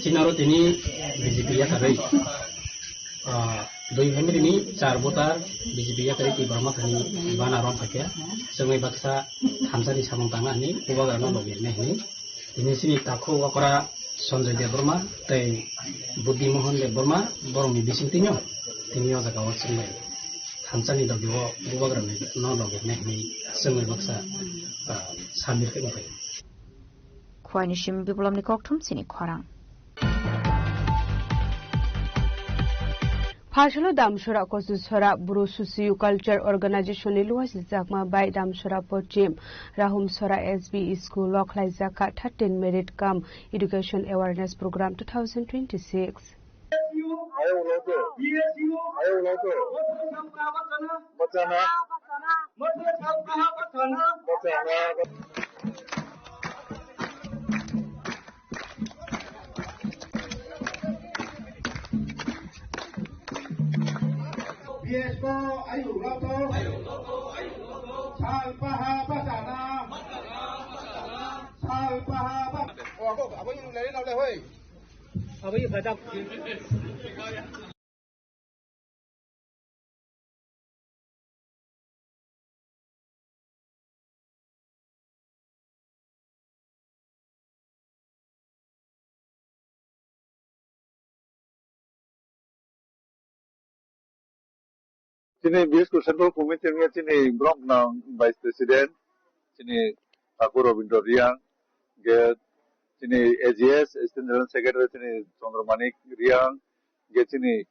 Chini aro tini B J P yakarwi, ah, dui family ni char voter B J P yakarwi Tipra Motha ni bana rom phaikha. Chwngwi baksa thansa ni samung tanga hwnwi bubagra no logi rwnai hwnwi. Tini chini takhuk okra Sanjay Debbarma tei Buddhi Mohan Debbarma borokni bisingtwino tini o jaga o chwngbai thansani logi o bubagrani no logi rwnai hwnwi chwngbai baksa, ah, sabmit khe wngphai. Khwaini simi Biplobni kokthum chini khorang. Pha salo Damsora Kochusora Bru Socio Culture Organization ni luaisi jakma bai Damsora Pochim Rahumsora S B School o khlaijakha thirteen Merit cum Education Awareness Program two thousand twenty-six. P S ko ayuk loto. Sal paha bachana. Sal paha bachana. Oh, abo, abo yung lari nau le hoi. Abo yung kata. Chini B S K Central Committee ni chini borok nang Vice President, chini Thakur Rabindra Riang, ge chini A G S, Assistant General Secretary, chini Chandramanik Riang, ge chini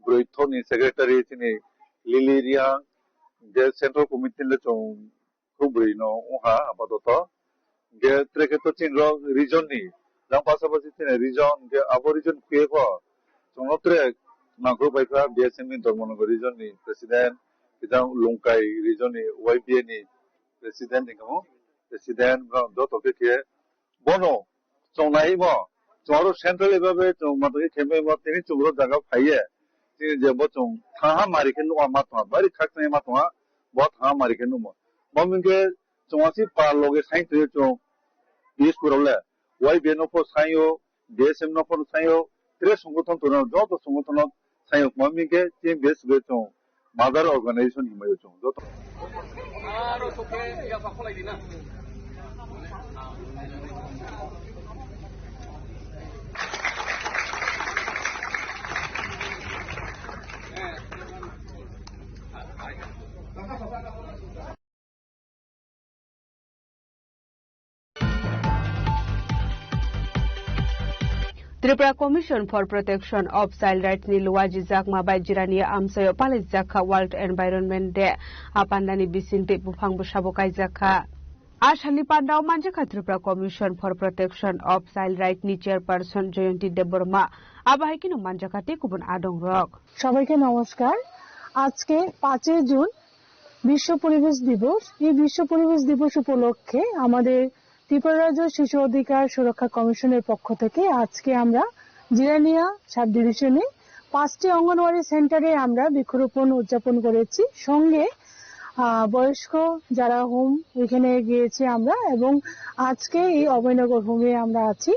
Broithoni Secretary, chini Lily Riang, ge Central Committee le chong khubri no wngkha apatot. Hingke trekhe to chini rok region ni, jang pasapasi chini region, hingke abo region khuye pho chwngno tre nangkuk bai kha B S M ni Dharmanagar region ni president, hingke jang Longkai region ni Y B A ni president hingke mo, president no joto khe khe bono chwng nai mo, chwng aro central level bai chwng matwi khe mai mo, tini chwng ro jaga phaiye, chini je bo chwng thaha mari khe nukma ma tongma, bari khakchangma tongma, bo thaha mari khe nukmo. Bo hingke chwng asi pa loge sai twi chwng, P S K rok le, Y B A no pho sai o, B S M no pho sai o, tre songothon tongna, joto songothon no sai o, ma hingke chini B S K chwng mother organization hinmai o chwng joto. Tripura Commission for Protection of Child Rights ni luajijakma bai Jirania amchaio palaijakha World Environment Day. A pandani bisingtwi buphang bwsabo kaijakha. A salni pandao manjakha Tripura Commission for Protection of Child Rights ni chairperson Jayanti Debbarma. Abo hai kheno manjakha tei kubun adongrok. সবাইকে নমস্কার। আজকে পাঁচই জুন বিশ্ব পরিবেশ দিবস। এই বিশ্ব পরিবেশ দিবস উপলক্ষে আমাদের ত্রিপুরা রাজ্য শিশু অধিকার সুরক্ষা কমিশনের পক্ষ থেকে আজকে আমরা জিরানিয়া সাব ডিভিশনে পাঁচটি অঙ্গনওয়াড়ি সেন্টারে আমরা বৃক্ষরোপণ উদযাপন করেছি। সঙ্গে আহ, বয়স্ক যারা হোম, ওইখানে গিয়েছি আমরা, এবং আজকে এই অভয়নগর হোমে আমরা আছি,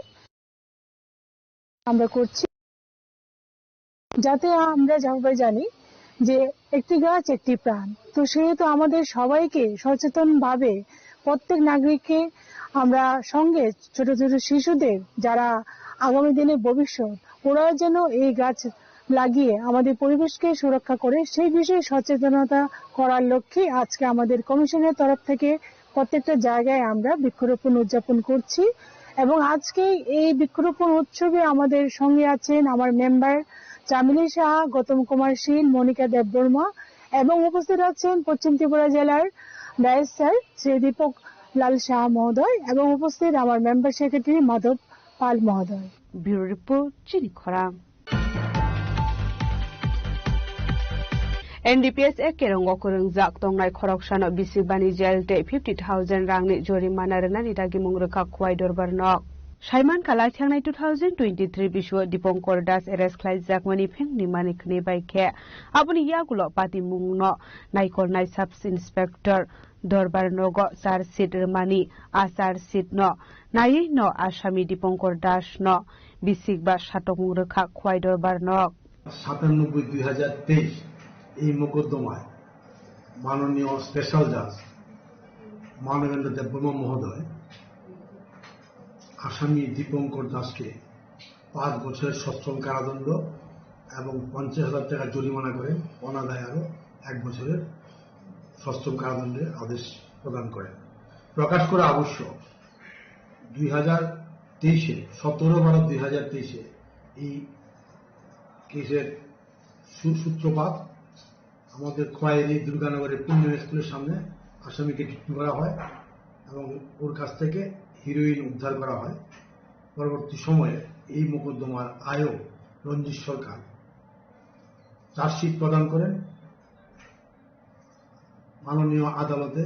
আমরা করছি, যাতে আমরা সবাই জানি যে একটি গাছ একটি প্রাণ। তো সেহেতু আমাদের সবাইকে সচেতনভাবে প্রত্যেক নাগরিককে আমরা সঙ্গে ছোট ছোট শিশুদের, যারা আগামী দিনের ভবিষ্যৎ, ওরাও যেন এই গাছ লাগিয়ে আমাদের পরিবেশকে সুরক্ষা করে, সেই বিষয়ে সচেতনতা করার লক্ষ্যে আজকে আমাদের কমিশনের তরফ থেকে প্রত্যেকটা জায়গায় আমরা বৃক্ষরোপণ উদযাপন করছি। এবং আজকে এই বৃক্ষরোপণ উৎসবে আমাদের সঙ্গে আছেন আমার মেম্বার চামেলি সাহা, গৌতম কুমার শীল, মনিকা দেববর্মা, এবং উপস্থিত আছেন পশ্চিম ত্রিপুরা জেলার ডায়েট স্যার শ্রী দীপক লাল সাহা মহোদয়, এবং উপস্থিত আমার মেম্বার সেক্রেটারি মাধব পাল মহোদয়। Bureau Report, Chini Khorang. N D P S A kerongo kwrwngjak tongnai khoroksano bisik bani jail tei fifty thousand rangni jorimana rwnani dagimung rwkha Khwai Dorbar nok. Saiman kha laithangnai two thousand twenty-three bisu Dipankar Das arrest khlaijakmani phengni mani khni bai khe aboni yagulo patimungno naikolnai Sub Inspector Dorbar nogo charge sheet rwmani. A charge sheet no naiwi no asami Dipankar Das no bisik ba satokmung rwkha Khwai Dorbar nok. সাতানব্বই দুই হাজার তেইশ এই মোকদ্দমায় মাননীয় স্পেশাল জাজ মানবেন্দ্র দেববর্মা মহোদয় আসামি দীপঙ্কর দাসকে পাঁচ বছরের সশ্রম কারাদণ্ড এবং পঞ্চাশ হাজার টাকা জরিমানা করেন, অনাদায়ে আরও এক বছরের সশ্রম কারাদণ্ডের আদেশ প্রদান করেন। প্রকাশ করা আবশ্যক, দুই হাজার তেইশে, সতেরো বারো দুই হাজার তেইশে এই কেসের সু-, সূত্রপাত আমাদের খোয়াইরি দুর্গানগরের পূর্ণিমা স্কুলের সামনে আসামিকে ডিটেইন করা হয় এবং ওর কাছ থেকে হিরোইন উদ্ধার করা হয়। পরবর্তী সময়ে এই মোকদ্দমার আয়ও রঞ্জিত সরকার চার্জশিট প্রদান করেন। মাননীয় আদালতে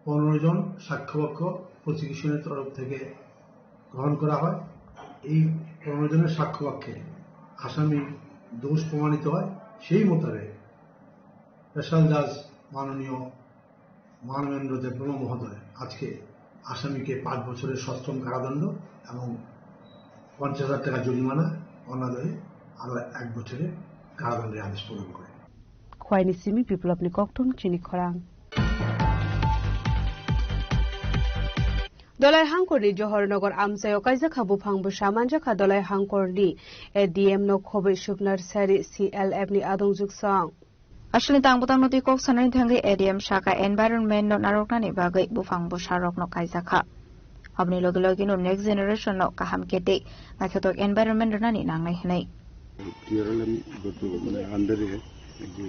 পনেরো জন সাক্ষ্যপক্ষ প্রসিকিউশনের তরফ থেকে গ্রহণ করা হয়। এই পনেরো জনের সাক্ষ্যপক্ষে আসামি দোষ প্রমাণিত হয়। সেই মোতাবেক স্পেশাল জাজ মাননীয় মানবেন্দ্র দেববর্মা মহোদয় আজকে আসামিকে পাঁচ বছরের সশ্রম কারাদণ্ড এবং পঞ্চাশ হাজার টাকা জরিমানা, অনাদায়ে আরও এক বছরের কারাদণ্ডের আদেশ প্রদান করেন। Khwaini simi Biplopni kokthum chini khorang. Dolai Hangkorni Johornagar amchaio kaijakha buphang bwsa manjakha Dolai Hangkorni A D M no khobwi Suknar Sari C L F ni adongjwk song. Aswlni tang bwtangno twi kok sanani thangwi A D M saka environment no narwknani bagwi buphang bwsarokno kaijakha. Aboni logi logi no next generation no kaham khe tei naithothok environment rwnani nangnai hwnwi. T R L M গত মানে আন্ডারে যে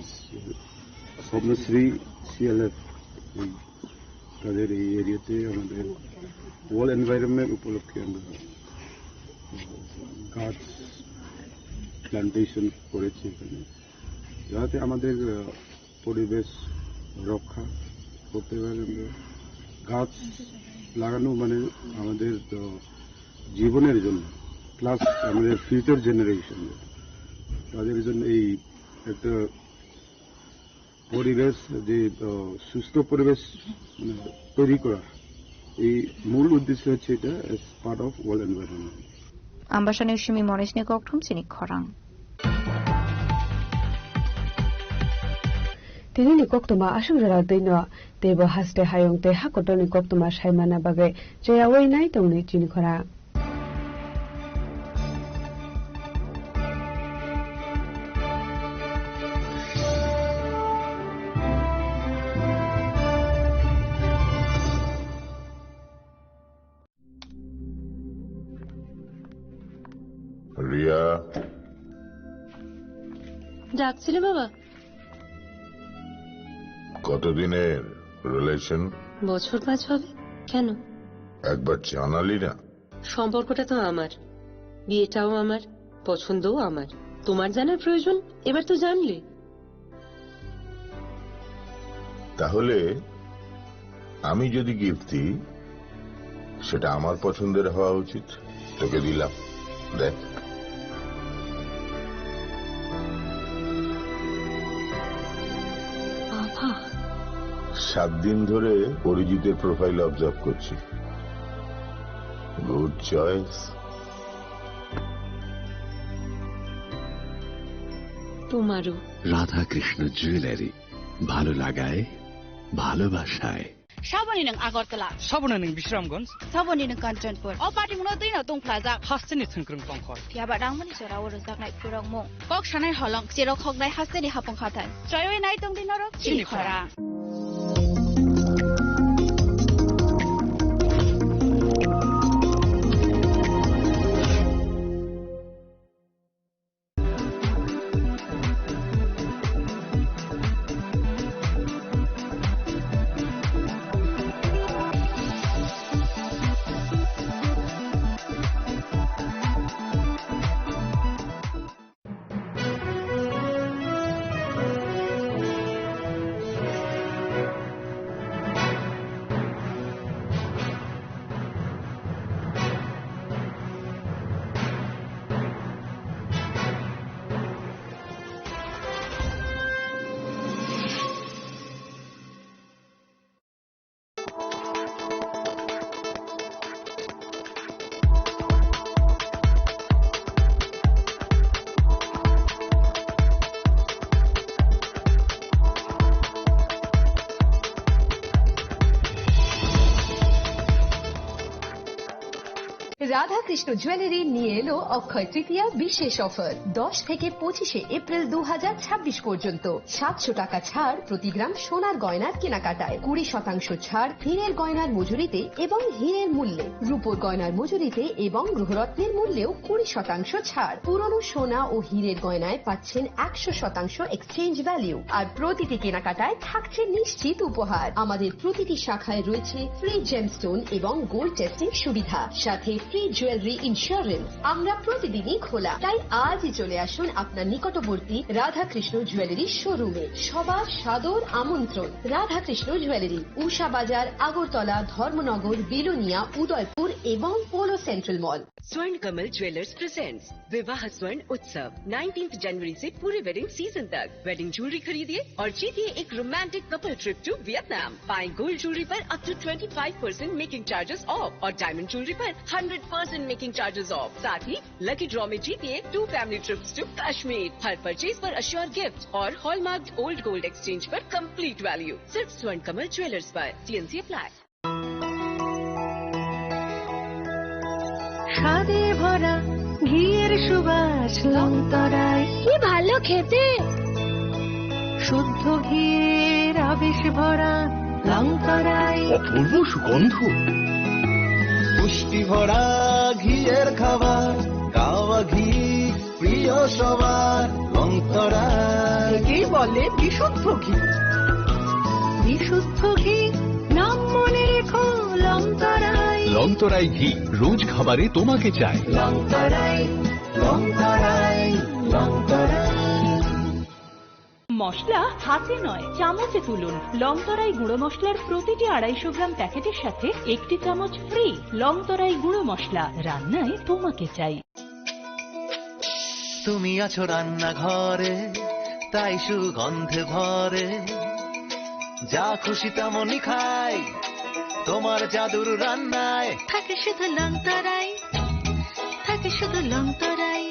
স্বপ্নশ্রী সিএলএফ এই তাদের এই এরিয়াতে আমাদের ওয়ার্ল্ড এনভায়রনমেন্ট উপলক্ষে আমরা গাছ প্ল্যান্টেশন করেছি এখানে, যাতে আমাদের আহ, পরিবেশ রক্ষা করতে পারে। আমরা গাছ লাগানো মানে আমাদের তো জীবনের জন্য, প্লাস আমাদের ফিউচার জেনারেশন, তাদের জন্য এই একটা পরিবেশ, যে আহ, সুস্থ পরিবেশ মানে, তৈরি করা, এই মূল উদ্দেশ্য হচ্ছে এটা, as part of world environment. Ambasani simi Monisni kokthum chini khorang. Tinini koktwma aswk jora twino, teibo haste hayung tei hakotorni koktwma saimana bagwi cheyaui nai tongni chini khorang. Riya. ডাকছিলে বাবা? কতদিনের রিলেশন? বছর পাঁচ হবে। কেন? একবার জানালি না। সম্পর্কটা তো আমার, বিয়েটাও আমার, পছন্দও আমার। তোমার জানার প্রয়োজন, এবার তো জানলে। তাহলে আমি যদি গিফট দিই, সেটা আমার পছন্দের হওয়া উচিত। তোকে দিলাম, দেখ। বাবা। সাত দিন ধরে অরিজিতের প্রোফাইল অবজার্ভ করছি। Good choice. তোমারও। রাধাকৃষ্ণ জুয়েলারি, ভালো লাগায়, ভালোবাসায়। Saboni nwng Agartala. Saboni nwng Bisramganj. Saboni nwng Kanchanpur. O party mungno twi no tong phlajak. Hasteni thwngkwrwng tongkhor. Phiya ba rangmani jora o rwjaknai phurokmung. Kok sanai holong, cherok hoknai hasteni hapung hathai. Chayoi nai tong di norok chini khorang. Radhakrishna jewellery নিয়ে এলো অক্ষয় তৃতীয়া বিশেষ অফার। দশ থেকে পঁচিশে এপ্রিল দু হাজার ছাব্বিশ পর্যন্ত সাতশো টাকা ছাড় প্রতি গ্রাম সোনার গয়নার কেনাকাটায়, কুড়ি শতাংশ ছাড় হীরের গয়নার মজুরিতে এবং হীরের মূল্যে, রূপোর গয়নার মজুরিতে এবং গৃহরত্নের মূল্যেও কুড়ি শতাংশ ছাড়। পুরনো সোনা ও হীরের গয়নায় পাচ্ছেন একশো শতাংশ এক্সচেঞ্জ ভ্যালু, আর প্রতিটি কেনাকাটায় থাকছে নিশ্চিত উপহার। আমাদের প্রতিটি শাখায় রয়েছে ফ্রি জেমস্টোন এবং গোল্ড টেস্টিং সুবিধা, সাথে ফ্রি জুয়েলারি ইন্স্যুরেন্স। আমরা প্রতিদিনই খোলা, তাই আজই চলে আসুন আপনার নিকটবর্তী রাধাকৃষ্ণ জুয়েলারি শোরুমে। সবার সাদর আমন্ত্রণ। রাধাকৃষ্ণ জুয়েলারি, উষা বাজার, আগরতলা, ধর্মনগর, বিলোনিয়া, উদয়পুর এবং polo central mall. Swarn Kamal Jewellers presents Vivah Swarn Utsav, nineteenth जनवरी से पूरे वेडिंग सीजन तक। वेडिंग ज्वेलरी खरीदिए और जीतिए एक romantic couple trip to Vietnam. पाएं गोल्ड ज्वेलरी पर up to twenty five percent making charges off और डायमंड ज्वेलरी पर hundred percent making charges off. साथ ही लकी ड्रॉ में जीतिए two family trips to Kashmir. हर परचेज पर अश्योर गिफ्ट और हॉलमार्क्ड ओल्ड गोल्ड एक्सचेंज पर कंप्लीट वैल्यू। सिर्फ स्वर्ण कमल ज्वेलर्स पर। TNC apply. স্বাদে ভরা ঘিয়ের সুবাস লংতরাই। কি ভালো খেতে। শুদ্ধ ঘিয়ের আবেশ ভরা লংতরাই। অপূর্ব সুগন্ধ। পুষ্টি ভরা ঘিয়ের খাবার, গাওয়া ঘি প্রিয় সবার। লংতরাই। একেই বলে বিশুদ্ধ ঘি। বিশুদ্ধ ঘি, নাম মনে রেখো, লংতরাই। লংতরাই ঘি, রোজ খাবারে তোমাকে চাই। লংতরাই, লংতরাই, লংতরাই। মশলা হাতে নয়, চামচে তুলুন। লংতরাই গুঁড়ো মশলার প্রতিটি আড়াইশো গ্রাম প্যাকেটের সাথে একটি চামচ ফ্রি। লংতরাই গুঁড়ো মশলা, রান্নায় তোমাকে চাই। তুমি আছো রান্নাঘরে, তাই সুগন্ধে ভরে। যা খুশি তেমনই খাই, তোমার জাদুর রান্নায়। থাকে শুধু লংতরাই, থাকে শুধু লংতরাই।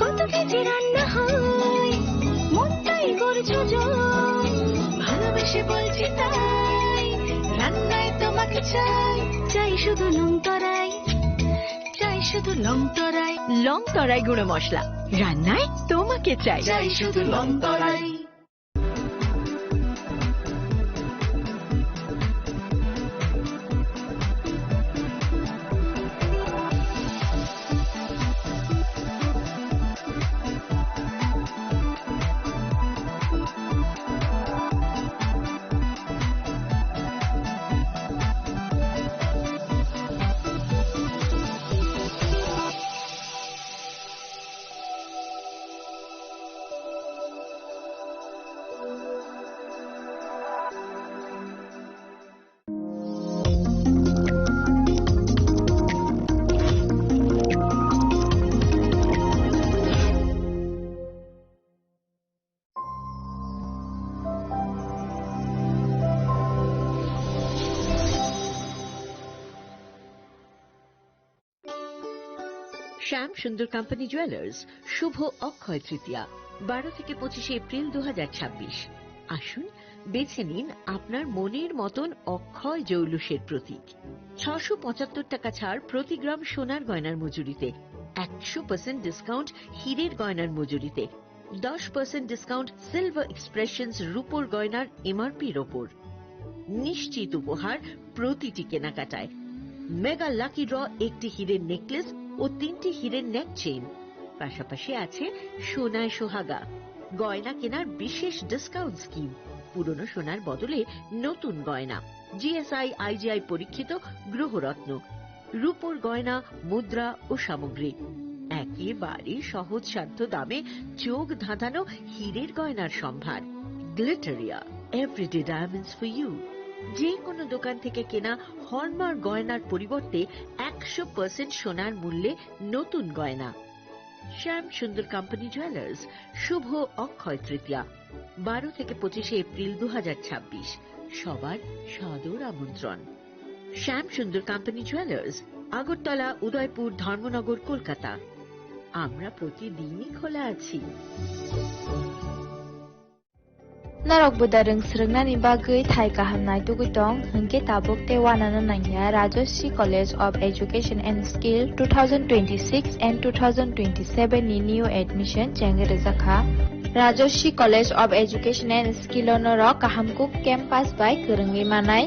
কত কেজি রান্না হয়, মনটাই করছো জয়। ভালোবেসে বলছি তাই, রান্নায় তোমাকে চাই। চাই শুধু লংতরাই, চাই শুধু লংতরাই। লংতরাই গুঁড়ো মশলা, রান্নায় তোমাকে চাই। চাই শুধু লংতরাই। শ্যাম সুন্দর কোম্পানি জুয়েলার্স, শুভ অক্ষয় তৃতীয়া, বারো থেকে পঁচিশে এপ্রিল দু হাজার ছাব্বিশ। আসুন, বেছে নিন আপনার মনের মতন অক্ষয় জৌলুসের প্রতীক। ছশো পঁচাত্তর টাকা ছাড় প্রতি গ্রাম সোনার গয়নার মজুরিতে, একশো পার্সেন্ট ডিসকাউন্ট হীরের গয়নার মজুরিতে, দশ পার্সেন্ট ডিসকাউন্ট সিলভার এক্সপ্রেশনস রূপোর গয়নার এমআরপির ওপর। নিশ্চিত উপহার প্রতিটি কেনাকাটায়। মেগা লাকি ড্র, একটি হীরের নেকলেস ও তিনটি হীরের নেক চেইন। পাশাপাশি আছে সোনায় সোহাগা, গয়না কেনার বিশেষ ডিসকাউন্ট স্কিম, পুরনো সোনার বদলে নতুন গয়না, জিএসআই আইজিআই পরীক্ষিত গ্রহরত্ন, রূপোর গয়না, মুদ্রা ও সামগ্রী। একেবারে সহজ সাধ্য দামে চোখ ধাঁধানো হীরের গয়নার সম্ভার। Glitteria, everyday diamonds for you. যে কোনো দোকান থেকে কেনা হলমার্ক গয়নার পরিবর্তে একশো পার্সেন্ট সোনার মূল্যে নতুন গয়না। শ্যাম সুন্দর কোম্পানি জুয়েলার্স, শুভ অক্ষয় তৃতীয়া, বারো থেকে পঁচিশে এপ্রিল দু হাজার ছাব্বিশ। সবার সাদর আমন্ত্রণ। শ্যাম সুন্দর কোম্পানি জুয়েলার্স, আগরতলা, উদয়পুর, ধর্মনগর, কলকাতা। আমরা প্রতিদিনই খোলা আছি। Norok buda rwng swrwngnani bagwi thai kaham naitugwi tong, hwnkhe tabuk tei uanano nangya Rajashree College of Education and Skill two thousand twenty-six and two thousand twenty-seven ni new admission chengwi rwjakha. Rajashree College of Education and Skill o norok kaham kuk campus bai kwrwngwi manai.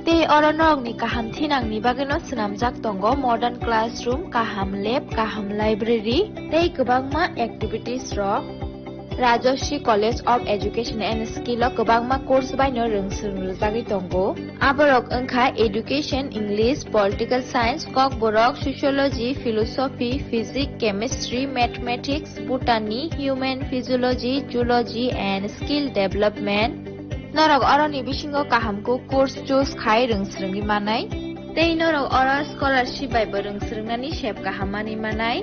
Tei oro norokni kaham thinangni bagwino swnamjak tongo modern classroom, kaham lab, kaham library tei kwbangma activities rok. Rajashree College of Education and Skill o kwbangma course baino rwng swrwng rwjagwi tongo. Aborok wngkha Education, English, Political Science, Kokborok, Sociology, Philosophy, Physics, Chemistry, Mathematics, Botany, Human Physiology, Zoology and Skill Development. Norok oroni bisingo kaham kuk course choose khai rwng swrwngwi manai. Tei norok oro scholarship bai bo rwng swrwngnani sep kaham manwi manai.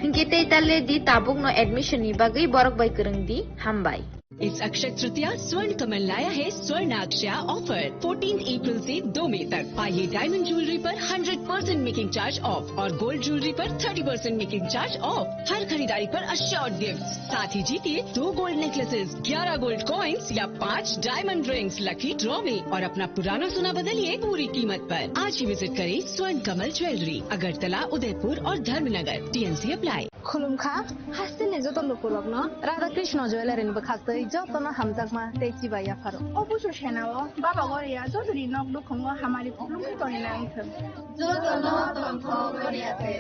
Hinkhe tei tale di tabukno admission ni bagwi borok bai kwrwng di. Hambai. इस अक्षय तृतीया स्वर्ण कमल लाया है स्वर्ण अक्षया offer, fourteen April से दो मई तक। पाइए डायमंड ज्वेलरी पर hundred percent making charge off और गोल्ड ज्वेलरी पर thirty percent making charge off. हर खरीदारी पर अश्योर्ड गिफ्ट, साथ ही जीतिए दो गोल्ड नेकलेसेस, ग्यारह गोल्ड कॉइंस या पाँच डायमंड रिंग्स लकी ड्रॉ में और अपना पुराना सोना बदलिए पूरी कीमत पर। आज ही विजिट करें स्वर्ण कमल ज्वेलरी, अगरतला, उदयपुर और Dharmanagar. TNC apply. Khulumkha, hasteni joto lukurokno Radha Krishna Jewellery ni bwkhaktwi jotono hamjakma tei chibai yapharo. O busu senao Baba Goria jotoni nok nukhungo hamari khulumkhe tongwi nangthwng. Jotono tongthok Goria the.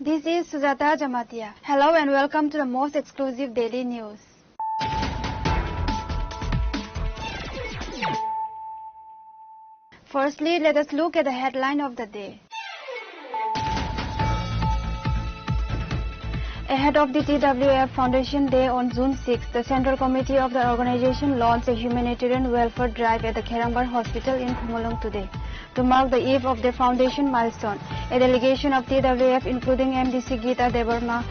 This is Sujata Jamatia. Hello and welcome to the most exclusive daily news. Firstly, let us look at the headline of the day. Ahead of the T W F Foundation Day on June sixth, the Central Committee of the organization launched a humanitarian welfare drive at the Kherangbar Hospital in Khumulwng today. To mark the eve of the foundation milestone, a delegation of T W F, including M D C Geeta Debbarma,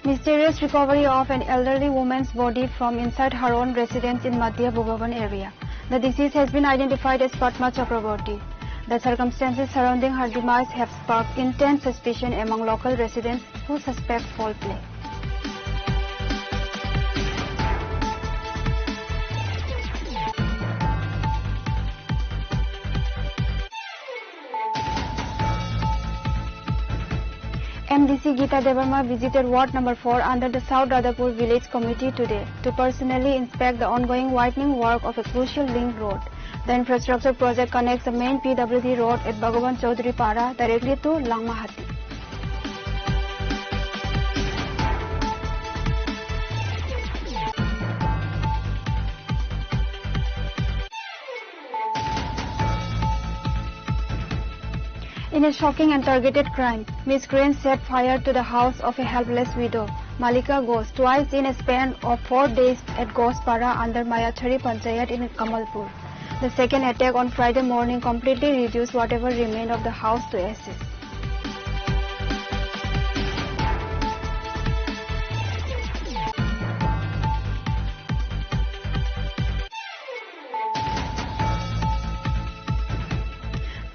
Mysterious recovery of an elderly woman's body from inside her own residence in Madhya Bhubavan area. The deceased has been identified as Padma Chakraborty. The circumstances surrounding her demise have sparked intense suspicion among local residents who suspect foul play. M D C Geeta Debbarma visited Ward number four under the South Radhapur Village Committee today to personally inspect the ongoing widening work of a crucial link road. The infrastructure project connects the main P W D road at Bhagavan Chaudhary Para directly to Langmahati. In a shocking and targeted crime, miscreants set fire to the house of a helpless widow, Malika Ghosh, twice in a span of four days at Ghoshpara under Mayachari Panchayat in Kamalpur. The second attack on Friday morning completely reduced whatever remained of the house to ashes.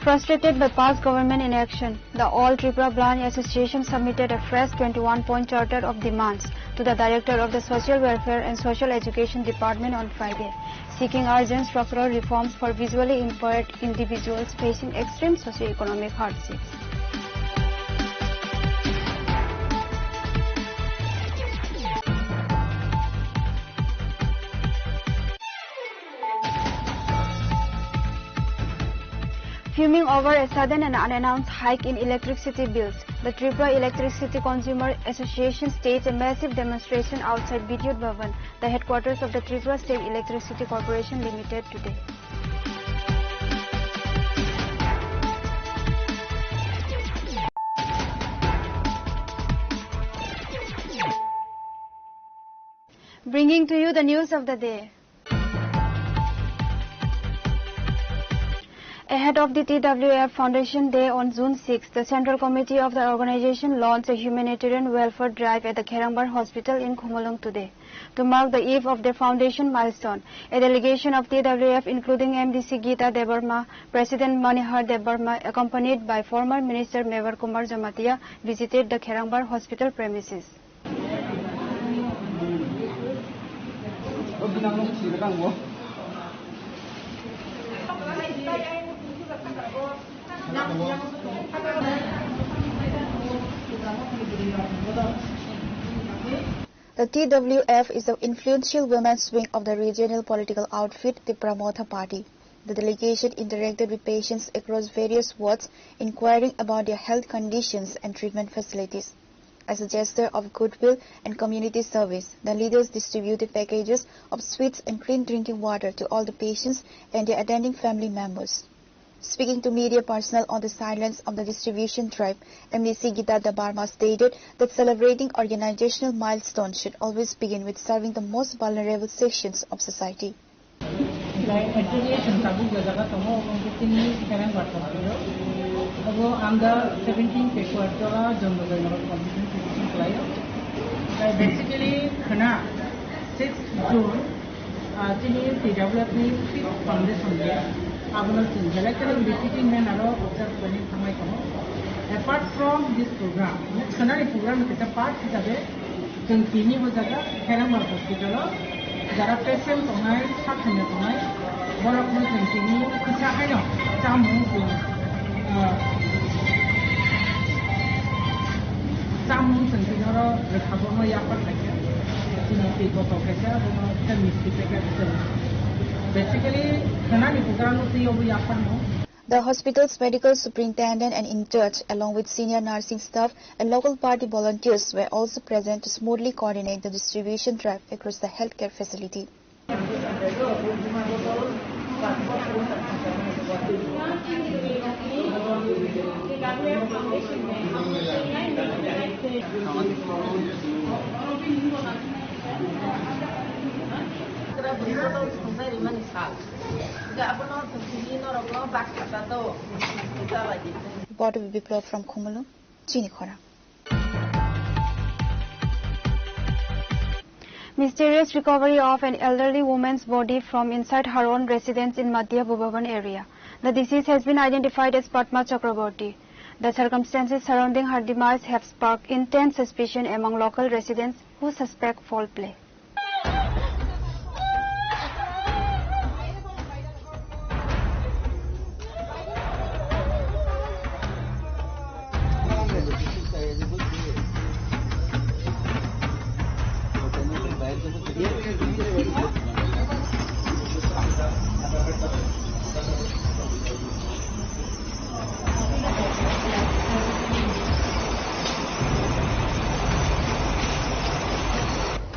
Frustrated by past government inaction, the All Tripura Blind Association submitted a fresh twenty-one-point charter of demands to the Director of the Social Welfare and Social Education Department on Friday, seeking urgent structural reforms for visually impaired individuals facing extreme socio-economic hardships. Fuming over a sudden and unannounced hike in electricity bills, the Tripura Electricity Consumer Association staged a massive demonstration outside Vidyut Bhavan, the headquarters of the Tripura State Electricity Corporation Limited, today. Bringing to you the news of the day. Ahead of the T W F Foundation Day on June sixth, the Central Committee of the organization launched a humanitarian welfare drive at the Kherangbar Hospital in Khumulwng today to mark the eve of their foundation milestone. A delegation of T W F, including M D C Geeta Debbarma, President Manihar Debbarma, accompanied by former Minister Mevar Kumar Jamatia, visited the Kherangbar Hospital premises. The T W F is the influential women's wing of the regional political outfit, Tipra Motha Party. The delegation interacted with patients across various wards, inquiring about their health conditions and treatment facilities. As a gesture of goodwill and community service, the leaders distributed packages of sweets and clean drinking water to all the patients and their attending family members. Speaking to media personnel on the sidelines of the distribution drive, M D C Geeta Debbarma stated that celebrating organizational milestones should always begin with serving the most vulnerable sections of society. Lai actually chwng tabuk jaga tongo, obo wngkhe chini Kherangbar hospital. Obo under seventeen Pekuartola Janmajoi Nagar constituency khlaio. Lai basically khna sixth June, ah, chini T W F ni fifth foundation day. Abono chwng belai kheno visiting man aro observe khlaina thangbai tongo. Apart from this program, khwnani program ni kaisa part hisabe, chwng tini bo jaga Kherangbar hospital o jara patient tongnai, sakhamya tongnai, borok no chwng tini kisa haino chamung chwng, ah, chamung chwng tini oro rwkha, bono yapar khaikha, chini twi botol khaikha, bono tei misti packet chwng basically khwnani program no twi obo yapar no. The hospital's medical superintendent and in charge, along with senior nursing staff and local party volunteers, were also present to smoothly coordinate the distribution drive across the healthcare facility. Reporter Biplab from Khumulwng, Chini Khorang. Mysterious recovery of an elderly woman's body from inside her own residence in Madhya Bhubavan area. The deceased has been identified as Padma Chakraborty. The circumstances surrounding her demise have sparked intense suspicion among local residents who suspect foul play.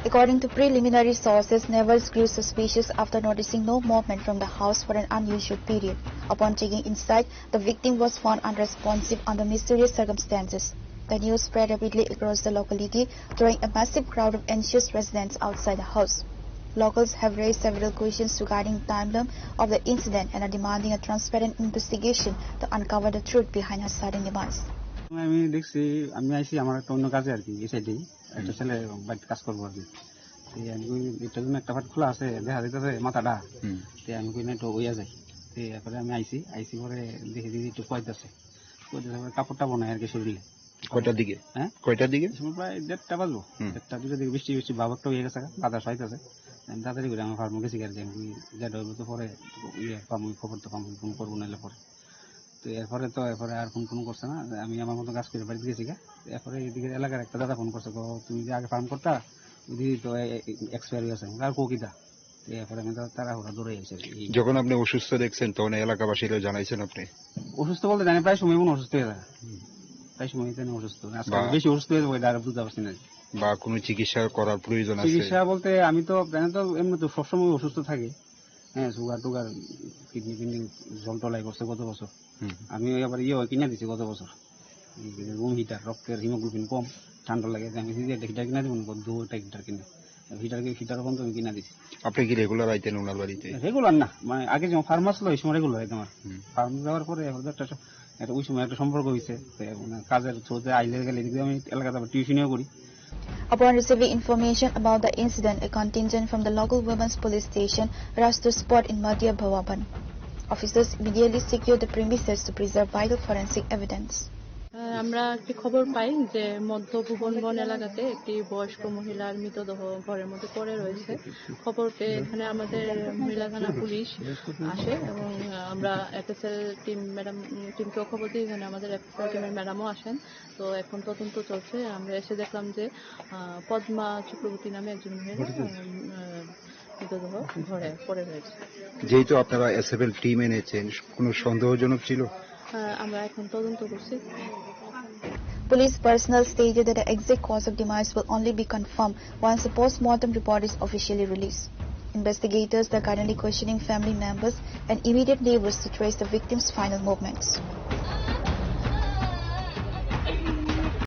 According to preliminary sources, neighbors grew suspicious after noticing no movement from the house for an unusual period. Upon checking inside, the victim was found unresponsive under mysterious circumstances. The news spread rapidly across the locality, drawing a massive crowd of anxious residents outside the house. Locals have raised several questions regarding the timeline of the incident and are demanding a transparent investigation to uncover the truth behind her sudden demise. আমি দেখছি, আমি আইছি আমার একটা অন্য কাজে আর কি, এই সাইডেই একটা হুম। ছেলে বাড়িতে কাজ করবো আর কি। তো আমি কই, "এটার জন্য একটা পার্ট খোলা আছে, দেখা যাইতেছে মাথাটা।" হুম। তো আমি কই, "না, একটু ওইয়া যাই।" তো এরপরে আমি আইছি, আইছি পরে দেখি, দেখি একটু কইতাছে, কইতাছে পরে কাপড়টা বানায় আর কি শরীরে। কয়টার দিকে? হ্যাঁ? কয়টার দিকে? এই সময় প্রায় দেড়টা বাজবো। হুম। দেড়টা, দুইটার দিকে বৃষ্টি, বৃষ্টি ভাব একটা হয়ে গেছে, বাতাস হইতাছে। আমি তাড়াতাড়ি করে আমার ফার্মে গেছি আর কি, আমি কই, "লেট হইব তো পরে, ইয়ে, পামু, খবর তো পামু, ফোন করবো নাহলে পরে।" তো এরপরে তো, এরপরে আর ফোন ফোন করছে না। আমি আমার মতো কাজ করে বাড়িতে গেছি গা। তো এরপরে এদিকে এলাকার একটা দাদা ফোন করছে, "গো, তুমি যে আগে ফার্ম করতা, ওই দিদি তো এ-, এ-, এক্সপায়ার হয়ে গেছে।" আর কো কিতা? তো এরপরে আমি তো তাড়াহুড়া দৌড়ে গেছি আর কি। যখন আপনি অসুস্থ দেখছেন, তখন এলাকাবাসীরা জানাইছেন আপনি? অসুস্থ বলতে জানি, প্রায় সময় মনে অসুস্থ হয়ে যায়। হুম। প্রায় সময় জানি অসুস্থ। আজকে বা বেশি অসুস্থ হয়ে যাবো, এটা আর বুঝতে পারছি না। বা কোনো চিকিৎসা করার প্রয়োজন আছে? চিকিৎসা বলতে আমি তো, জানি তো এমনি তো সবসময় অসুস্থ থাকি। হ্যাঁ, সুগার টুগার, কিডনি টিডনি জল টলাই করছে গত বছর। হুম। আমি ওই আবার ইয়ে কিনে দিছি গত বছর। এই যে রুম হিটার, রক্তের হিমোগ্লোবিন কম, ঠান্ডা লাগে। আমি হিটার কিনে দিব না, দুইটা হিটার কিনে। হিটার, হিটার পর্যন্ত আমি কিনে দিছি। আপনি কি রেগুলার আইতেন ওনার বাড়িতে? রেগুলার না, মানে আগে যেমন ফার্মাস লো, এই সময় রেগুলার আইতাম আর। হুম। ফার্মাস যাওয়ার পরে এখন তো একটা স-, একটা ওই সময় একটা সম্পর্ক হয়েছে। তো এখন কাজের থ্রুতে আইলে গেলে এদিকে আমি এলাকাতে আবার টিউশনিও করি। Upon receiving information about the incident, a contingent from the local women's police station rushed to spot in Madia Bhavan. Officers immediately secured the premises to preserve vital forensic evidence. আহ, আমরা একটি খবর পাই যে মধ্য ভুবনবন এলাকাতে একটি বয়স্ক মহিলার মৃতদেহ ঘরের মধ্যে পড়ে রয়েছে। খবর পেয়ে এখানে আমাদের মহিলা থানা পুলিশ আসে এবং আমরা এফএসএল টিম ম্যাডাম, টিমকেও খবর দিই, এখানে আমাদের এফএসএল টিমের ম্যাডামও আসেন। তো এখন তদন্ত চলছে। আমরা এসে দেখলাম যে, আহ, পদ্মা চক্রবর্তী নামে একজন মহিলা, উম, আহ, মৃতদেহ ঘরে পড়ে রয়েছে। যেহেতু আপনারা এসএফএল টিম এনেছেন, কোনো সন্দেহজনক ছিল? আহ, আমরা এখন তদন্ত করছি। Police personnel stated that the exact cause of demise will only be confirmed once the post-mortem report is officially released. Investigators are currently questioning family members and immediate neighbors to trace the victim's final movements.